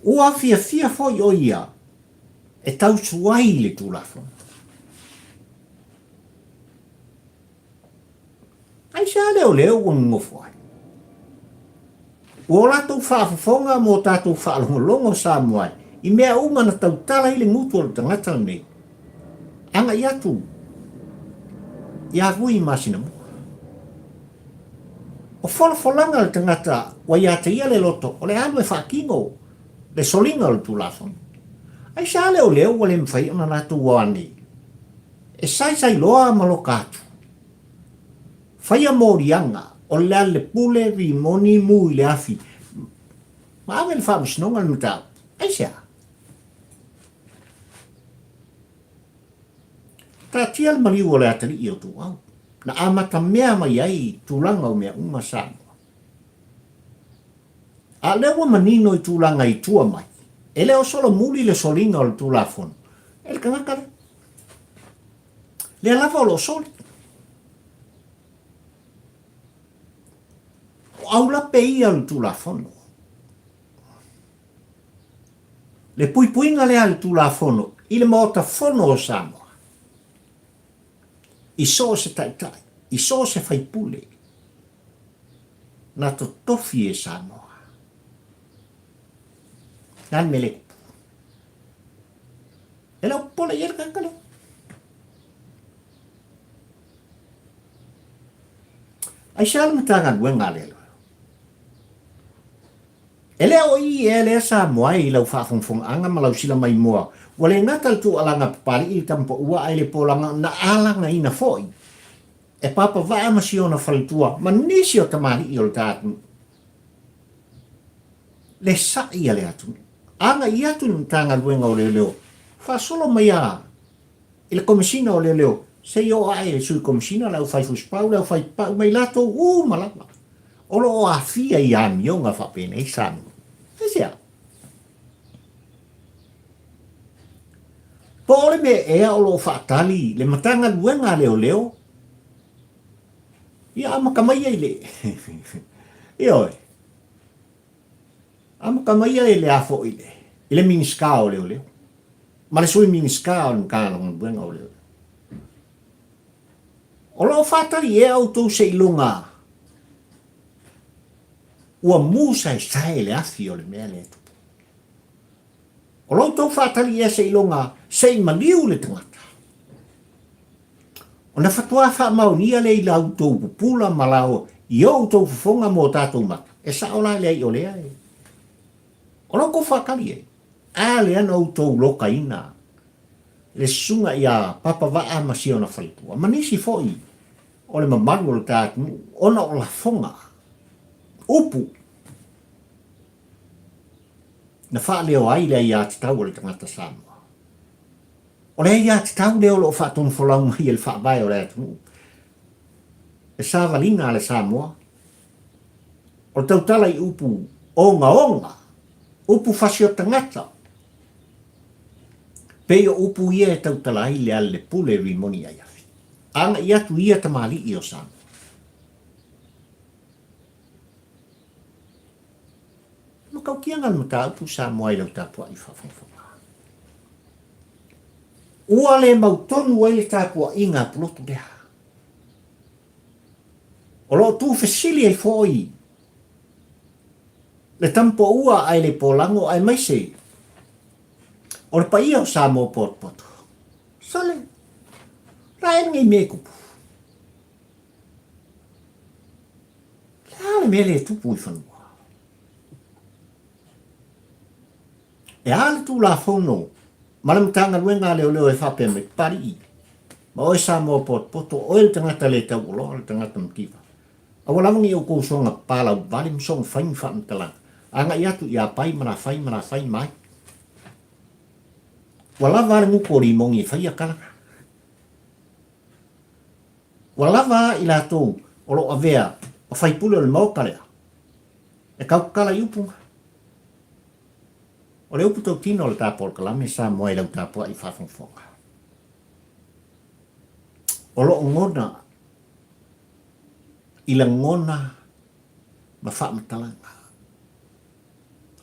Ua fiafia foi o ia e tausuai le Tulafono. Aisea lea o lea ua nonofo ai? Ua o latou faafofoga ma o tatou faalogologo Samoa ai i mea uma na tautala ai le gutu o le tagata lenei agai atu ia Vui Masinamua. O folafolaga a le tagata ua ia te ia le loto o le alu e faatino le soliga o le Tulafono. Aisea lea o lea ua le mafai ona latou o ane e saisai loa ma loka atu? Faia moliaga o Lealepule Rimoni mu i le afi ma ave i le faamasinoga le mataupu. Aisea? Taatia le maliu o le atalii o Tuau na amatamea mai ai tulaga o mea uma Samoa. A o lea ua manino i tulaga i tua mai, e le o solomuli le soliga o le Tulafono e le tagata lea. Lea lava o lo o soli. O aulape ia o le Tulafono. Le puipuiga lea a le Tulafono i le Maota Fono o Samoa, i so o se taitai, i so o se faipule, na totofi e Samoa. Le a le mea le tupu? E le o popole i ai le tagata lea. Aisea le Matagaluega a le Leoleo? E le o i ea lea Samoa i lau faafogafogaaga ma lau silamaimoa, ua le gata le tuualaga Papalii i le Tamapaua ae le polaga na alagaina foi e Papavaa ma si ona faletua ma nisi o tamalii o le ta atunuu. Le sa'i a le atunuu. Agai atu i le Matagaluega o Leoleo, faasolo mai a i le Komesina o Leoleo, se i oo ae i le Sui Komesina, le aufai fusipau, le aufai pau ma i latou uma lava o lo o aafia i amioga faapenei Samoa. Aisea? Po o le mea ea o lo o faatali le Matagaluega a Leoleo ia amata mai ai le Ioe. Amata mai ai le a foi le i le Minisita o Leoleo ma le Sui Minisita o le Matagaluega o Leoleo. O lo o faatali ea outou seiloga ua musaesae le afi o le mea lea e tupu. O lo outou faatali ea seiloga se i maliu le tagata. Ona faatoa faamaonia lea i la outou pupula ma la i o outou fofoga ma o tatou mata, e sao la le aiʻo lea e. O lo outou faatali ai, a lea na outou lokaina le susuga ia Papavaa ma si ona faletua, ma nisi foi o le mamalu o le ta atunuu, ona o lafoga, upu, na faaleo ai le aiatatau a le tagata Samoa. O le aiatatau lea o lo o faatonufolau mai e le Faavae o le atunuu, le savaliga a le Samoa, o le tautala i upu ogaoga, upu fasi o tagata, pei o upu ia e tautala ai le Alelepule Rimoni Aiafi, agai atu ia tamalii o Samoa. E matautia le mataupu Samoa i lau tapuai faafogafoga. Ua le mautonu ai le tapuaiga a Pulotu lea. O lo o tuufesili ai foi le Tamapoua ae le Polago aemaise o le paia o Samoa potopoto. Sole, la e lenei mea e tupu. Le a le mea lea e tupu i fanua? E a le Tulafono ma le Matagaluega a Leoleo e faapea mai, Papalii, ma oe Samoa potopoto, oe le tagata le tauoloa, le tagata mativa. Aua lava ne i outou soga palauvale ma soga fai ni faamatalaga, agai atu ia Pai ma Lafai ma Lafai ma ai. Ua lava a le gutu o limogi e faia tala na. Ua lava a i latou o lo o avea ma faipule o le Maota lea e tautatala i upu na. O le upu tautino o le ta polokalame Samoa i lau tapuai faafogafoga. O lo o gona i lagona ma faamatalaga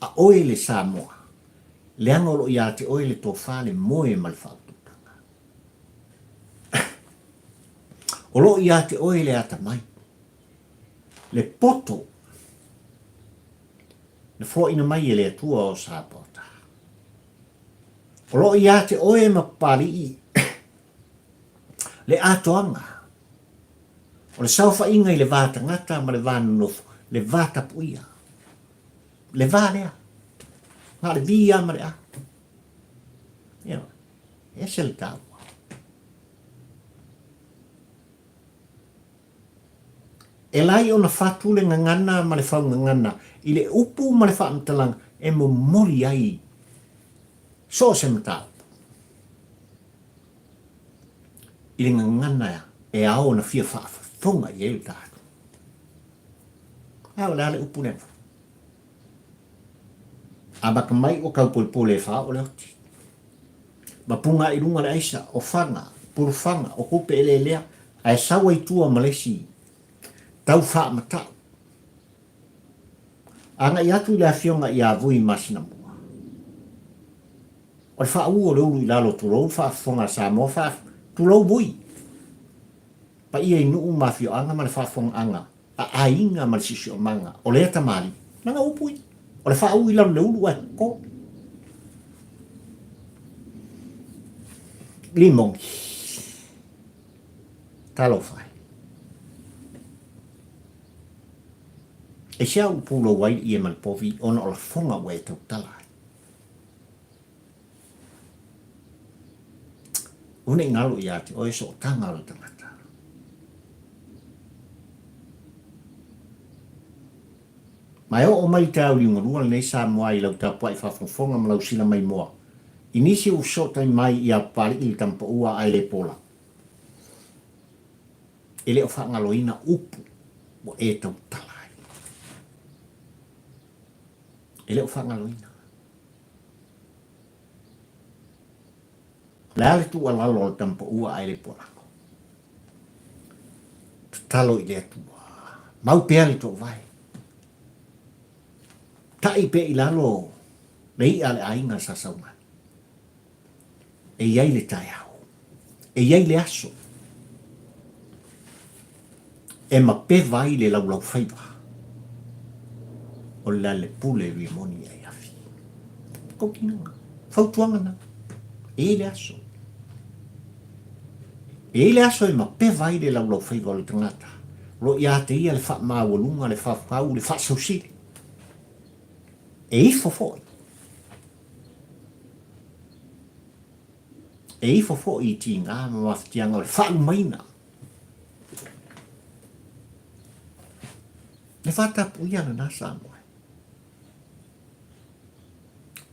a oe le Samoa, leaga o lo o ia te oe le tofa, le moe ma le faautautaga. O lo o ia te oe le atamai, le poto na foaina mai e le Atua o Sapaota. O lo o ia te oe ma Papalii le atoaga o le saofaiga i le va tagata ma le va nonofo, le va tapuia. Le va lea. Na o le V lava ma le A. Ioe. E ese le taua. E lai ona fatu le gagana ma le faugagana i le upu ma le faamatalaga e momoli ai so o se mataupu. I le gagana e ao ona fia faafofoga i ai le tatou. A o le a le upu lea? Amata mai ua taupolepole e faaoo le oti. Ma puga i luga le aisa, o faga, pulufaga, o tupe eleelea, ae sau ai tua ma le isi tau faamatau. Agai atu i le afioga ia Vui Masinamua. O le faauu o le ulu i lalo tulou le faafofoga a Samoa faa tulou Vui. Paia i nuu ma afioaga ma le faafofogaaga a aiga ma le siosiomaga o lea tamalii. Lana upu ia, o le faauu i lalo le ulu ae toto. Limogi. Talofa e. Aisea ua pulou ai le ie ma le povi ona o lafoga ua e tautala ai? Aua ne i galo ia te oe sootaga o le tagata. Ma e oo mai i te ao liugalua lenei Samoa i lau tapuai faafogafoga ma lau sila maimoa i nisi ua fesootai mai ia Papali'i le Tamapaua ae le pola. E le o faagaloina upu ua e tautala ai. E le o faagaloina. O le a le tuualalo a le tamapaua ae le pualago? Tatalo i le Atua. Mau pea le toovae. Ta'i pea i lalo le i'a a le aiga sa sau mai. E i ai le taeao. E i ai le aso. E mapeva ai le laulaufaiva o le Lealepule Rimoni Aiafi. Kokinoga. Fautuaga na. E i ai le aso. E i ai le aso e mapeva ai le laulaufaiva o le tagata. O lo o ia te ia le faamaualuga, le faafau, le faasausili. E ifo foi. E ifo foi i tiga ma mafatiaga o le faalumaina. Le faatapuia lena Samoa.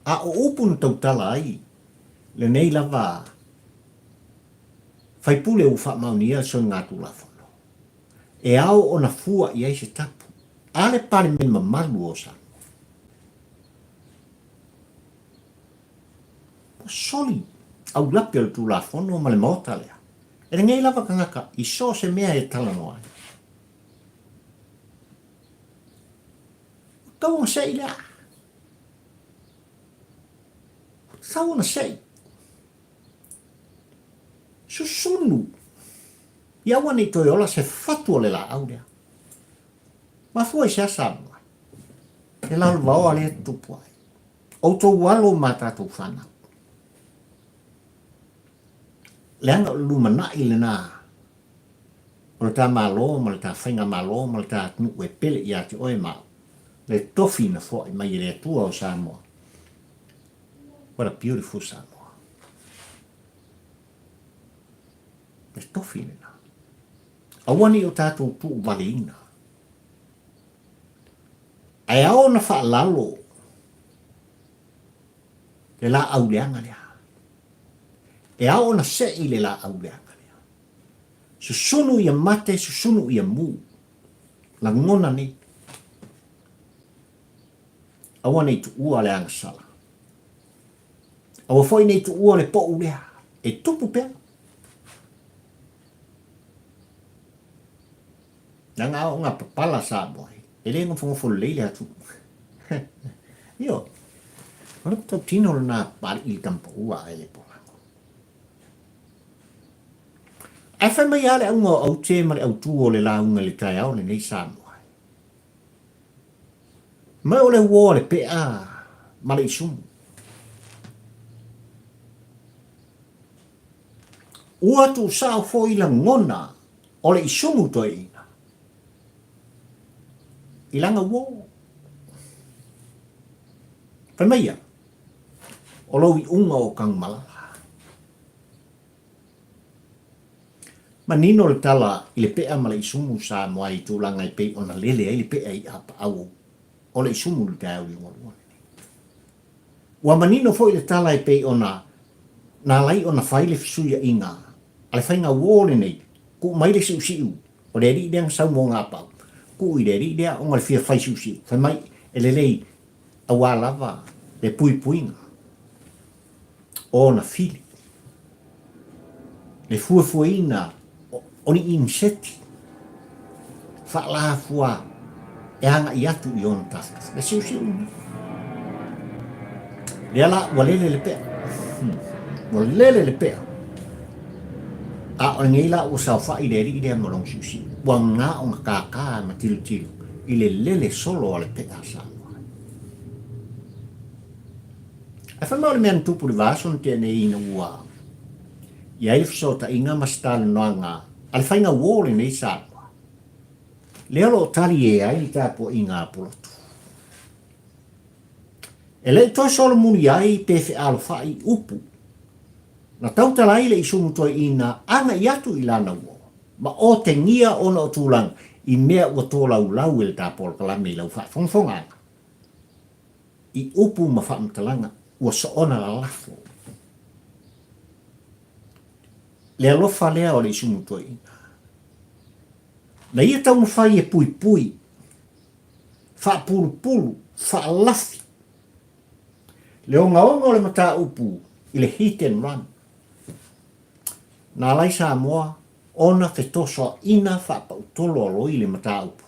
A o upu na tautala ai lenei lava faipule ua faamaonia le soligatulafono, e ao ona fua i ai se tapu a le Palemene mamalu o Samoa. Ua soli aulape o le Tulafono ma le Maota lea e lenei lava tagata i so o se mea e talanoa ai. Ua tau ona sei le aa. Ua tau ona sei. Susunu ia aua ne i toe ola se fatu o le laau lea. Mafua i se a Samoa? E lalovaoa lea tutupu ai. Outou alo ma tatou fanau. Leaga o le lumanai lena o le ta Malo ma le ta Faigamalo ma le ta atunuu e pele ia te oe ma au, le tofi na foai mai e le Atua o Samoa. What a beautiful Samoa. Le tofi lena. Aua ne i o tatou tuuvaleina. Ae ao ona faalalo le laau leaga lea. E ao ona seʻi le laau leaga lea. Susunu ia mate, susunu ia mu. Lagona nei. Aua nei tuua le agasala. Aua foi nei tuua le poʻu lea. E tupu pea. Leaga a oo papala Samoa, e le nofonofo lelei le atunuu. Ioe. O le tautino lena Papalii i le tamapaua ae le polago. Ae fai mai lava le auga o aute ma le autū o le lauga i le taeao lenei Samoa. Mai o le uo a le pea ma le isumu. Ua tuusao foi lagona o le isumu toeaina i lana uo. Fai mai ia, o lou iuga o Tanumalala. Manino le tala i le pea ma le isumu Samoa i tulaga e pei ona lele ai le pea i apaau o le isumu i le taeao liugalua lenei. Ua manino foi le tala e pei ona na ala ai ona fai le fesuiaiga a le faiga uo lenei, tuu mai le siusiu o le alii lea na sau mo Gapau, tuu i le alii lea ona le fia fai siusiu, fai mai e lelei aua lava le puipuiga o ona fili, le fuefueina o ni iniseti faalafua e agai atu i ona tafatafa. Le siusiu lena. Lea la ua lele le pea. Ua lele le pea. A o lenei la ua saofai le alii lea ma lona siusiu. Ua na ona kākā ma tilotilo i le lele solo a le pea a Samoa. Ae fai mai o le mea na tupu i le vaaso na tea nei ina ua i ai le fesootaiga ma se talanoaga a le faiga uo lenei Samoa. Lea o lo o tali e ai le tapuaiga a Pulotu. E le i toe solomuli ai pe fealofai i upu na tautala ai le isumu toeaina agai atu i lana uo ma otegia ona o tulaga i mea ua tolaulau e le ta polokalame i lau faafogafogaaga i upu ma faamatalaga ua soona lalafo. Le alofa lea o le isumu toeaina. Na ia taumafai e puipui, faapulupulu, faalafi le ogaoga o le mataupu i le hit and run. Na alai Samoa ona fetosoaina faapautolo a loi le mataupu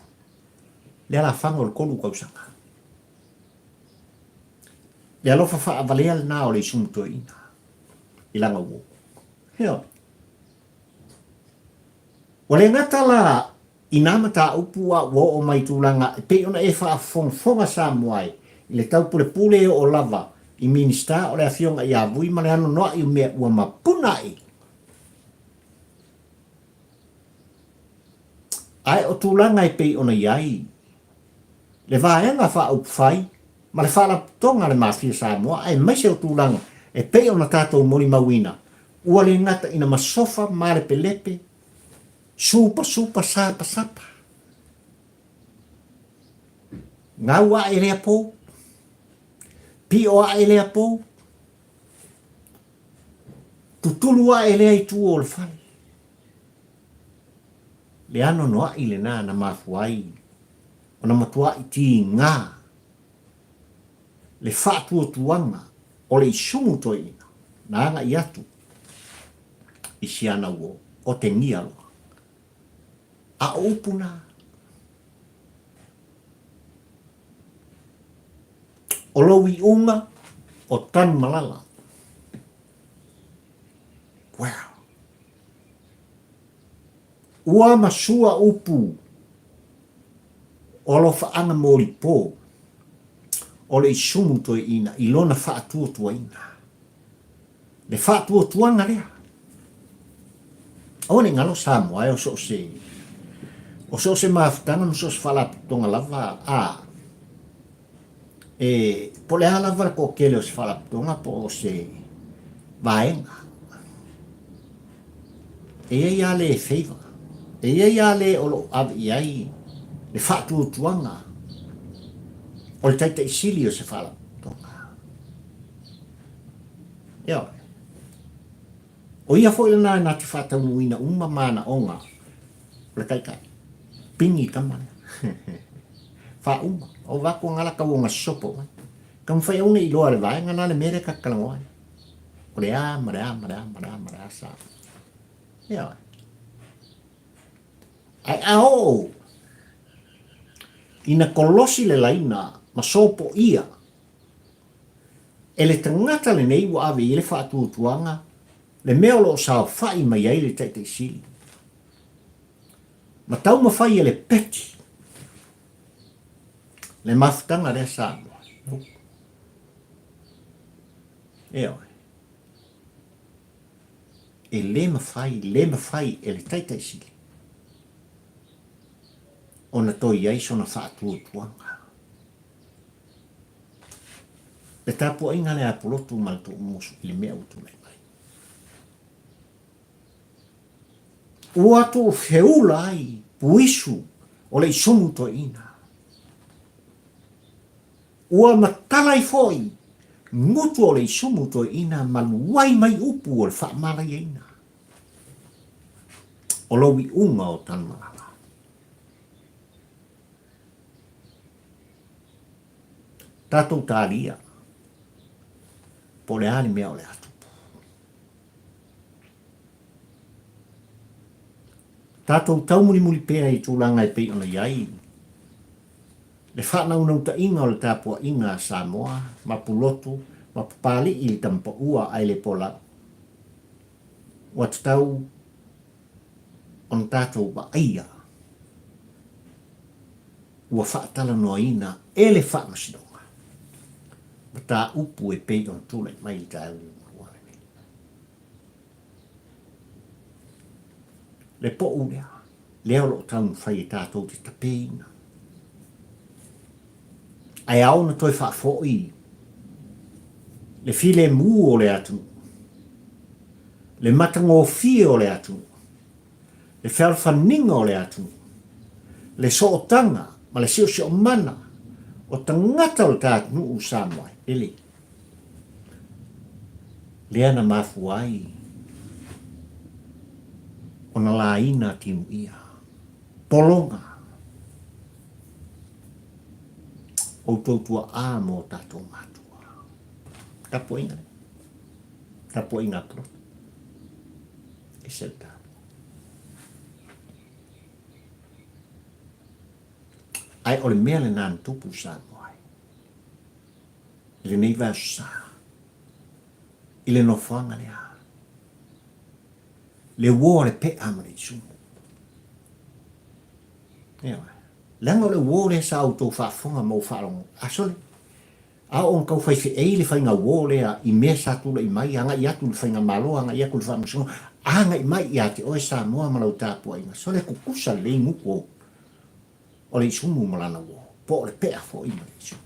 le alafaga o le kolu tausaga. Le alofa faavalea lena o le isumu toeaina i lana uo. Ioe. Ua le gata la i nā mataupu a ua oo mai i tulaga e pei ona e faafogafoga Samoa ai i le taupulepule e oo lava i Minisita o le Afioga ia Vui ma le anoanoai o mea ua mapuna ai. Ae o tulaga e pei ona i ai le Vaega Faaupufai ma le Faalapotopotoga a le Mafia Samoa aemaise o tulaga e pei ona tatou molimauina ua le gata ina masofa malepelepe, supasupa, sapasapa, gau ae lea pou, pio ae lea pou, tutulu ae lea i tua o le fale. Le anoanoai lena na mafua ai ona matuai tiga le faatuatuaga o le isumu toeaina na agai atu i si ana uo otegia loa. A o upu na, o lou iuga o Tanumalala. Well, ua masua upu o alofaaga molipo o le isumu toeaina i lona faatuatuaina. Le faatuatuaga lea. Aua ne i galo Samoa e o so o se o so o se mafutaga ma so o se faalapotopotoga lava a e po o le a lava le toatele o se faalapotopotoga po o se vaega e i ai lava le favor, e i ai lava le o lo o ave i ai le faatuatuaga o le Taitai Sili o se faalapotopotoga. Ioe. O ia foi lena na te faataunuuina uma manaoga o le taitai. Pini tama lea. Faauma. O vaku anga la tau o nga sopo mai. Taumafai aua ne i iloa e le vaega na le mea lea ta te talanoa ai. O le a ma le a ma le a ma le a ma le a sa. Ioe. Ae a oo ina kolosi le laina ma sopoia e le tagata lenei ua ave i ai le faatuatuaga le mea o lo o saofai mai ai le Taitai Sili ma taumafai e le peti le mafutaga lea Samoa. Ioe. E le mafai, le mafai e le Taitai Sili ona toe i ai sona faatuatuaga. Le tapuaiga lea a Pulotu ma le Tuumusu i le mea ua tulai mai. Ua tuufeula ai puisu o le isumu toeaina. Ua matala ai foi gutu o le isumu toeaina ma luai mai upu o le faamalaiaina o lou iuga o Tanumalala. Tatou talia po o le a le mea o le a tupu. Tatou taumulimuli pea i tulaga e pei ona i ai le faanaunautaiga o le tapuaiga a Samoa ma Pulotu ma Papali'i i le Tamapaua ae le Polau. Ua tatau ona tatou vaaia ua faatalanoaina e le Faamasinoga mataupu e pei ona tulai mai i le taeao liugalua lenei. Le po'u lea, lea o lo o taumafai e tatou te tapeina. Ae ao ona toe faafoi le filemu o le atunuu, le matagofie o le atunuu, le fealofaniga o le atunuu, le sootaga ma le siosiomana o tagata o le ta atunuu Samoa e pele. Lea na mafua ai ona laina timuia, pologa, outou tua'a ma o tatou matua. Tapuaiga lea. Tapuaiga a Pulotu. Ese le taua. Ae o le mea lena na tupu i Samoa ai. I lenei vaiaso sa. I le nofoaga lea. Le uo a le pe'a ma le isumu. Ioe. Leaga o le uo lea sa outou faafofoga ma ou faalogo. A sole. A oo ina tau fai feei le faiga uo lea i mea sa tulai mai, agai atu i le faigamalo, agai atu i le faamasinoga, agai mai ia te oe Samoa ma lau tapuaiga, sole tutusa lelei gutu ou o le isumu ma lana uo, po o le pea foi ma le isumu.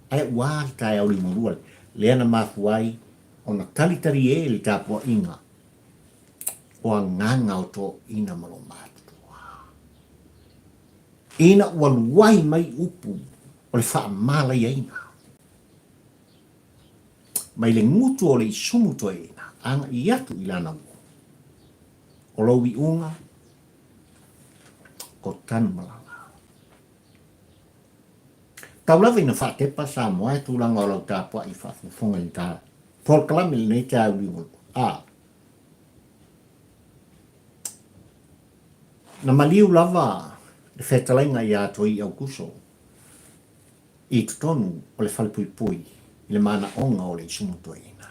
Ae ua a le taeao liugalua lea na mafua ai ona talitali e le tapuaiga o agaga o toeaiina ma lo matutua. Ina ua luai mai upu o le faamalaiaina mai le gutu o le isumu toeaina agai atu i lana uo, o lou iuga ko Tanumalala. Tau lava ina faatepa Samoa e tulaga o lau tapuai faafogafoga i ta polokalame lenei te au liugalua. A. Na maliu lava le fetalaiga iā Toi Aukuso i totonu o le falepuipui i le manaoga o le isumu toeaina.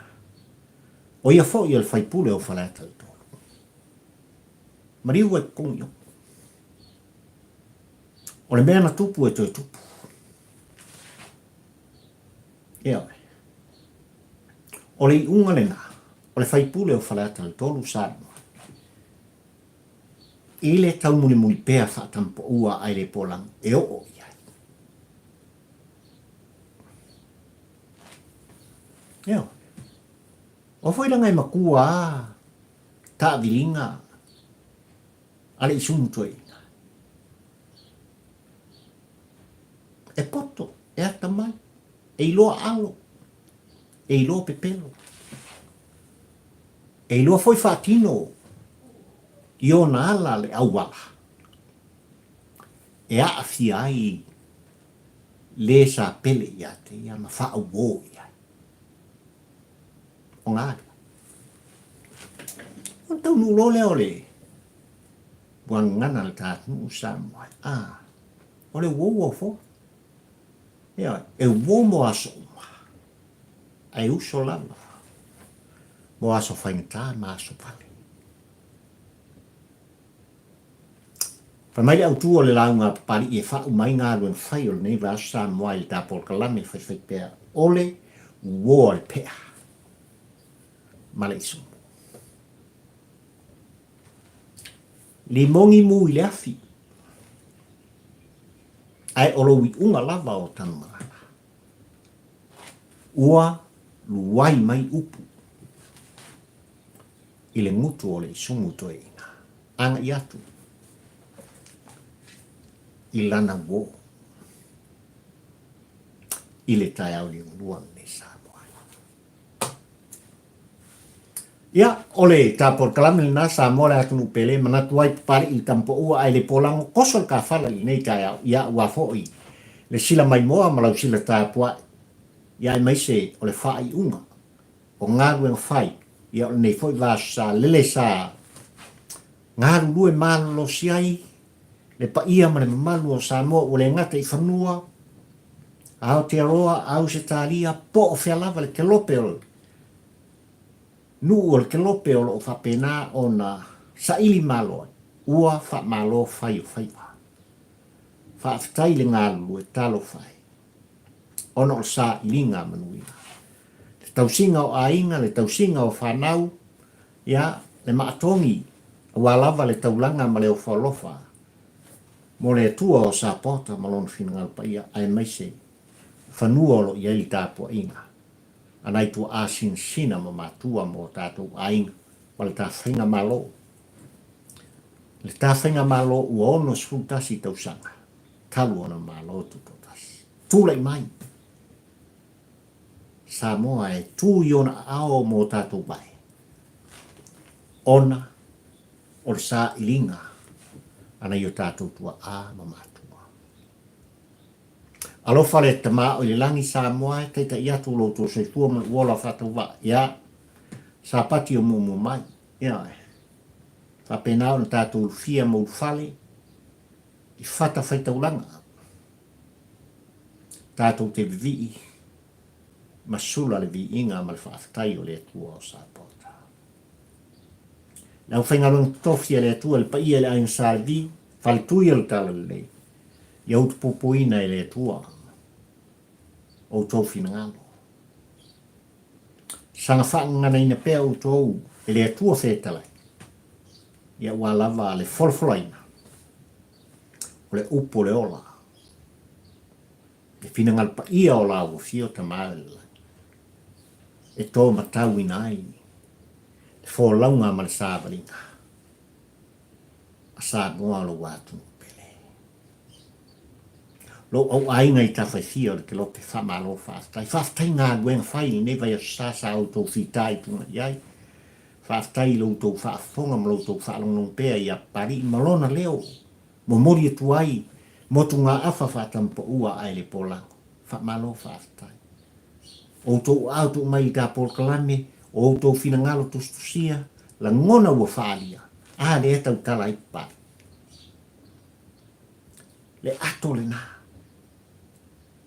O ia foi o le faipule o Faleata i Tolu. Maliu ai totonu i o. O le mea na tupu e toe tupu. Ioe. O le iuga lena, o le faipule o Faleata i Tolu Samoa. I le taumulimuli pea faatampaua ae le polagu e oo i ai. Ioe. O foi langa e matua a taaviliga a le isumu toeaina. E poto, e atamai, e iloa alo, e iloa pepelo. E iloa foi faatino i ona ala le auala e aafia ai le sa pele ia te ia ma faauo i ai. O ngā lea. Ona taunuu loa lea o le uagana le ta atunuu Samoa. A, o le uo ua foa. Ioe, e uo mo aso uma, ae uso lava mo aso faigata ma aso vale. Fai mai le autu o le lauga a Papali'i e faauma ai galuega fai o lenei vaiaso Samoa i le ta polokalame faifaipea o le uo a le pea ma le isumu. Limogi mu i le afi, ae o lou iuga lava o Tanumalala. Ua luai mai upu i le gutu o le isumu toeaina, agai atu i lana uo i le taeao liugalua lenei Samoa. Ia, o le ta polokalame lena Samoa le atunuu pele, manatu ai Papali'i i le Tamapoua ae le polago koso le kafala i lenei taeao, ia ua foi le sila maimoa ma lau sila tapuai, ia aemaise o le faaiuga o galuega fai, ia o lenei foi vaaso sa lele sa galulue malolosi ai le paia ma le mamalu o Samoa ua le gata i fanua, Aotearoa, Ausetalia, po o fea lava le kelope o le nuu o le kelope o lo o faapena ona saili malo ai, ua faamalo fai o faiva. Faafetai le galulue, talofa e, ona o le sailiga manuia. Le tausiga o aiga, le tausiga o fanau, ia, le maatogi, aua lava le taulaga ma le ofo alofa mo le Atua o Sapota ma Lona finagalo paia, aemaise fanua o lo o i ai le tapuaiga a nai tuaa sinasina ma matua mo tatou aiga ma le tafaigamalo. Le tafaigamalo ua 61 tausaga talu ona Malo Tutoatasi. Tulai mai Samoa e tu i ona aao mo tatou vae, ona o le sailiga a nai o tatou tuaa ma matua. Alofa le Tama o i le lagi Samoa e taitai atu lo outou soifua ma lou ola faatauvaa. Ia, Sapati o muamua mai. Ia, faapena ona tatou ulufia ma ulufale i fatafaitaulaga. Tatou te vivii ma sula le viiga ma le faafetai o le Atua o Sapota. Le aufaigaluega totofi a le Atua, le paia i le aiga Sa Levi, faletui o le Talalelei, ia utupupuina e le Atua outou finagalo. Saga faagaganaina pea outou e le Atua fetalai, ia ua lava le folafolaina o le upu o le ola, le finagalo paia o la ua fio Tama o le lagi, e tō matauina ai le folauga ma le savaliga a Samoa o lou atunuu pele. Lou auaiga i Tafaifia o le Kelope, faamalo faafetai. Faafetai galuega fai i lenei vaiaso sa sa outou fita i tuga i ai. Faafetai i lo outou faafofoga ma lo outou faalogologo pea ia Papali'i ma lona leo momoli atu ai motugaafa faatampaua ae le polago. Faamalo faafetai. Outou aao tuu mai i ta polokalame, o outou finagalo tusitusia, lagona ua faaalia, a lea tautala ai Papali'i. Le ato lena,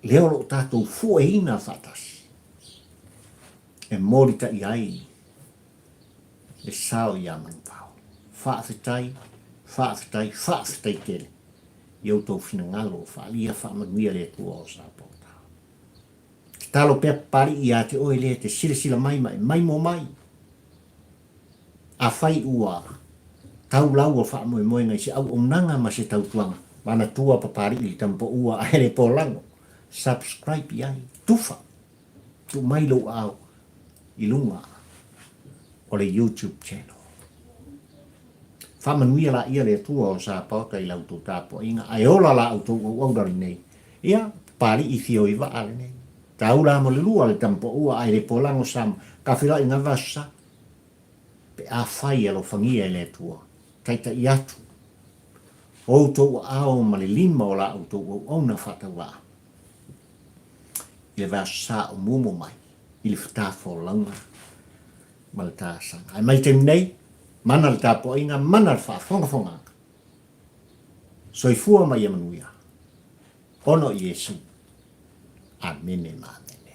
lea o lo o tatou fueina faatasi e molitai ai le sao iā Manuvao. Faafetai, faafetai, faafetai tele i outou finagalo o faaalia faamanuia le Atua o Sapota. Tatalo pea Papali'i ia te oe lea e te silasila mai ma e maimoa mai. Afai ua tau lau o faamoemoega i se auaunaga ma se tautuaga, manatua Papali'i le tamapaua ae le polago. Subscribe i ai. Tufa! Tuu mai lou aao i luga o le YouTube channel. Faamanuia laia le Atua o Sapaota i la outou tapuaiga, ae ola la outou auauna lenei. Ia, Papali'i fio i vaa lenei. Taula mo le lua le tamapaua ae le polago Samoa. Ka feiloai i gava aso sa. Pe afai e alofagia e le Atua, taitai atu outou aao ma le lima o la outou auauna faatauvaa i le vaiaso Sa o muamua mai i le fatafolauga ma le talosaga. Ae mai le taimi nei, mana le tapuaiga, mana le faafogafogaga. Soifua ma ia manuia. Ona o Iesu. Amene ma amene.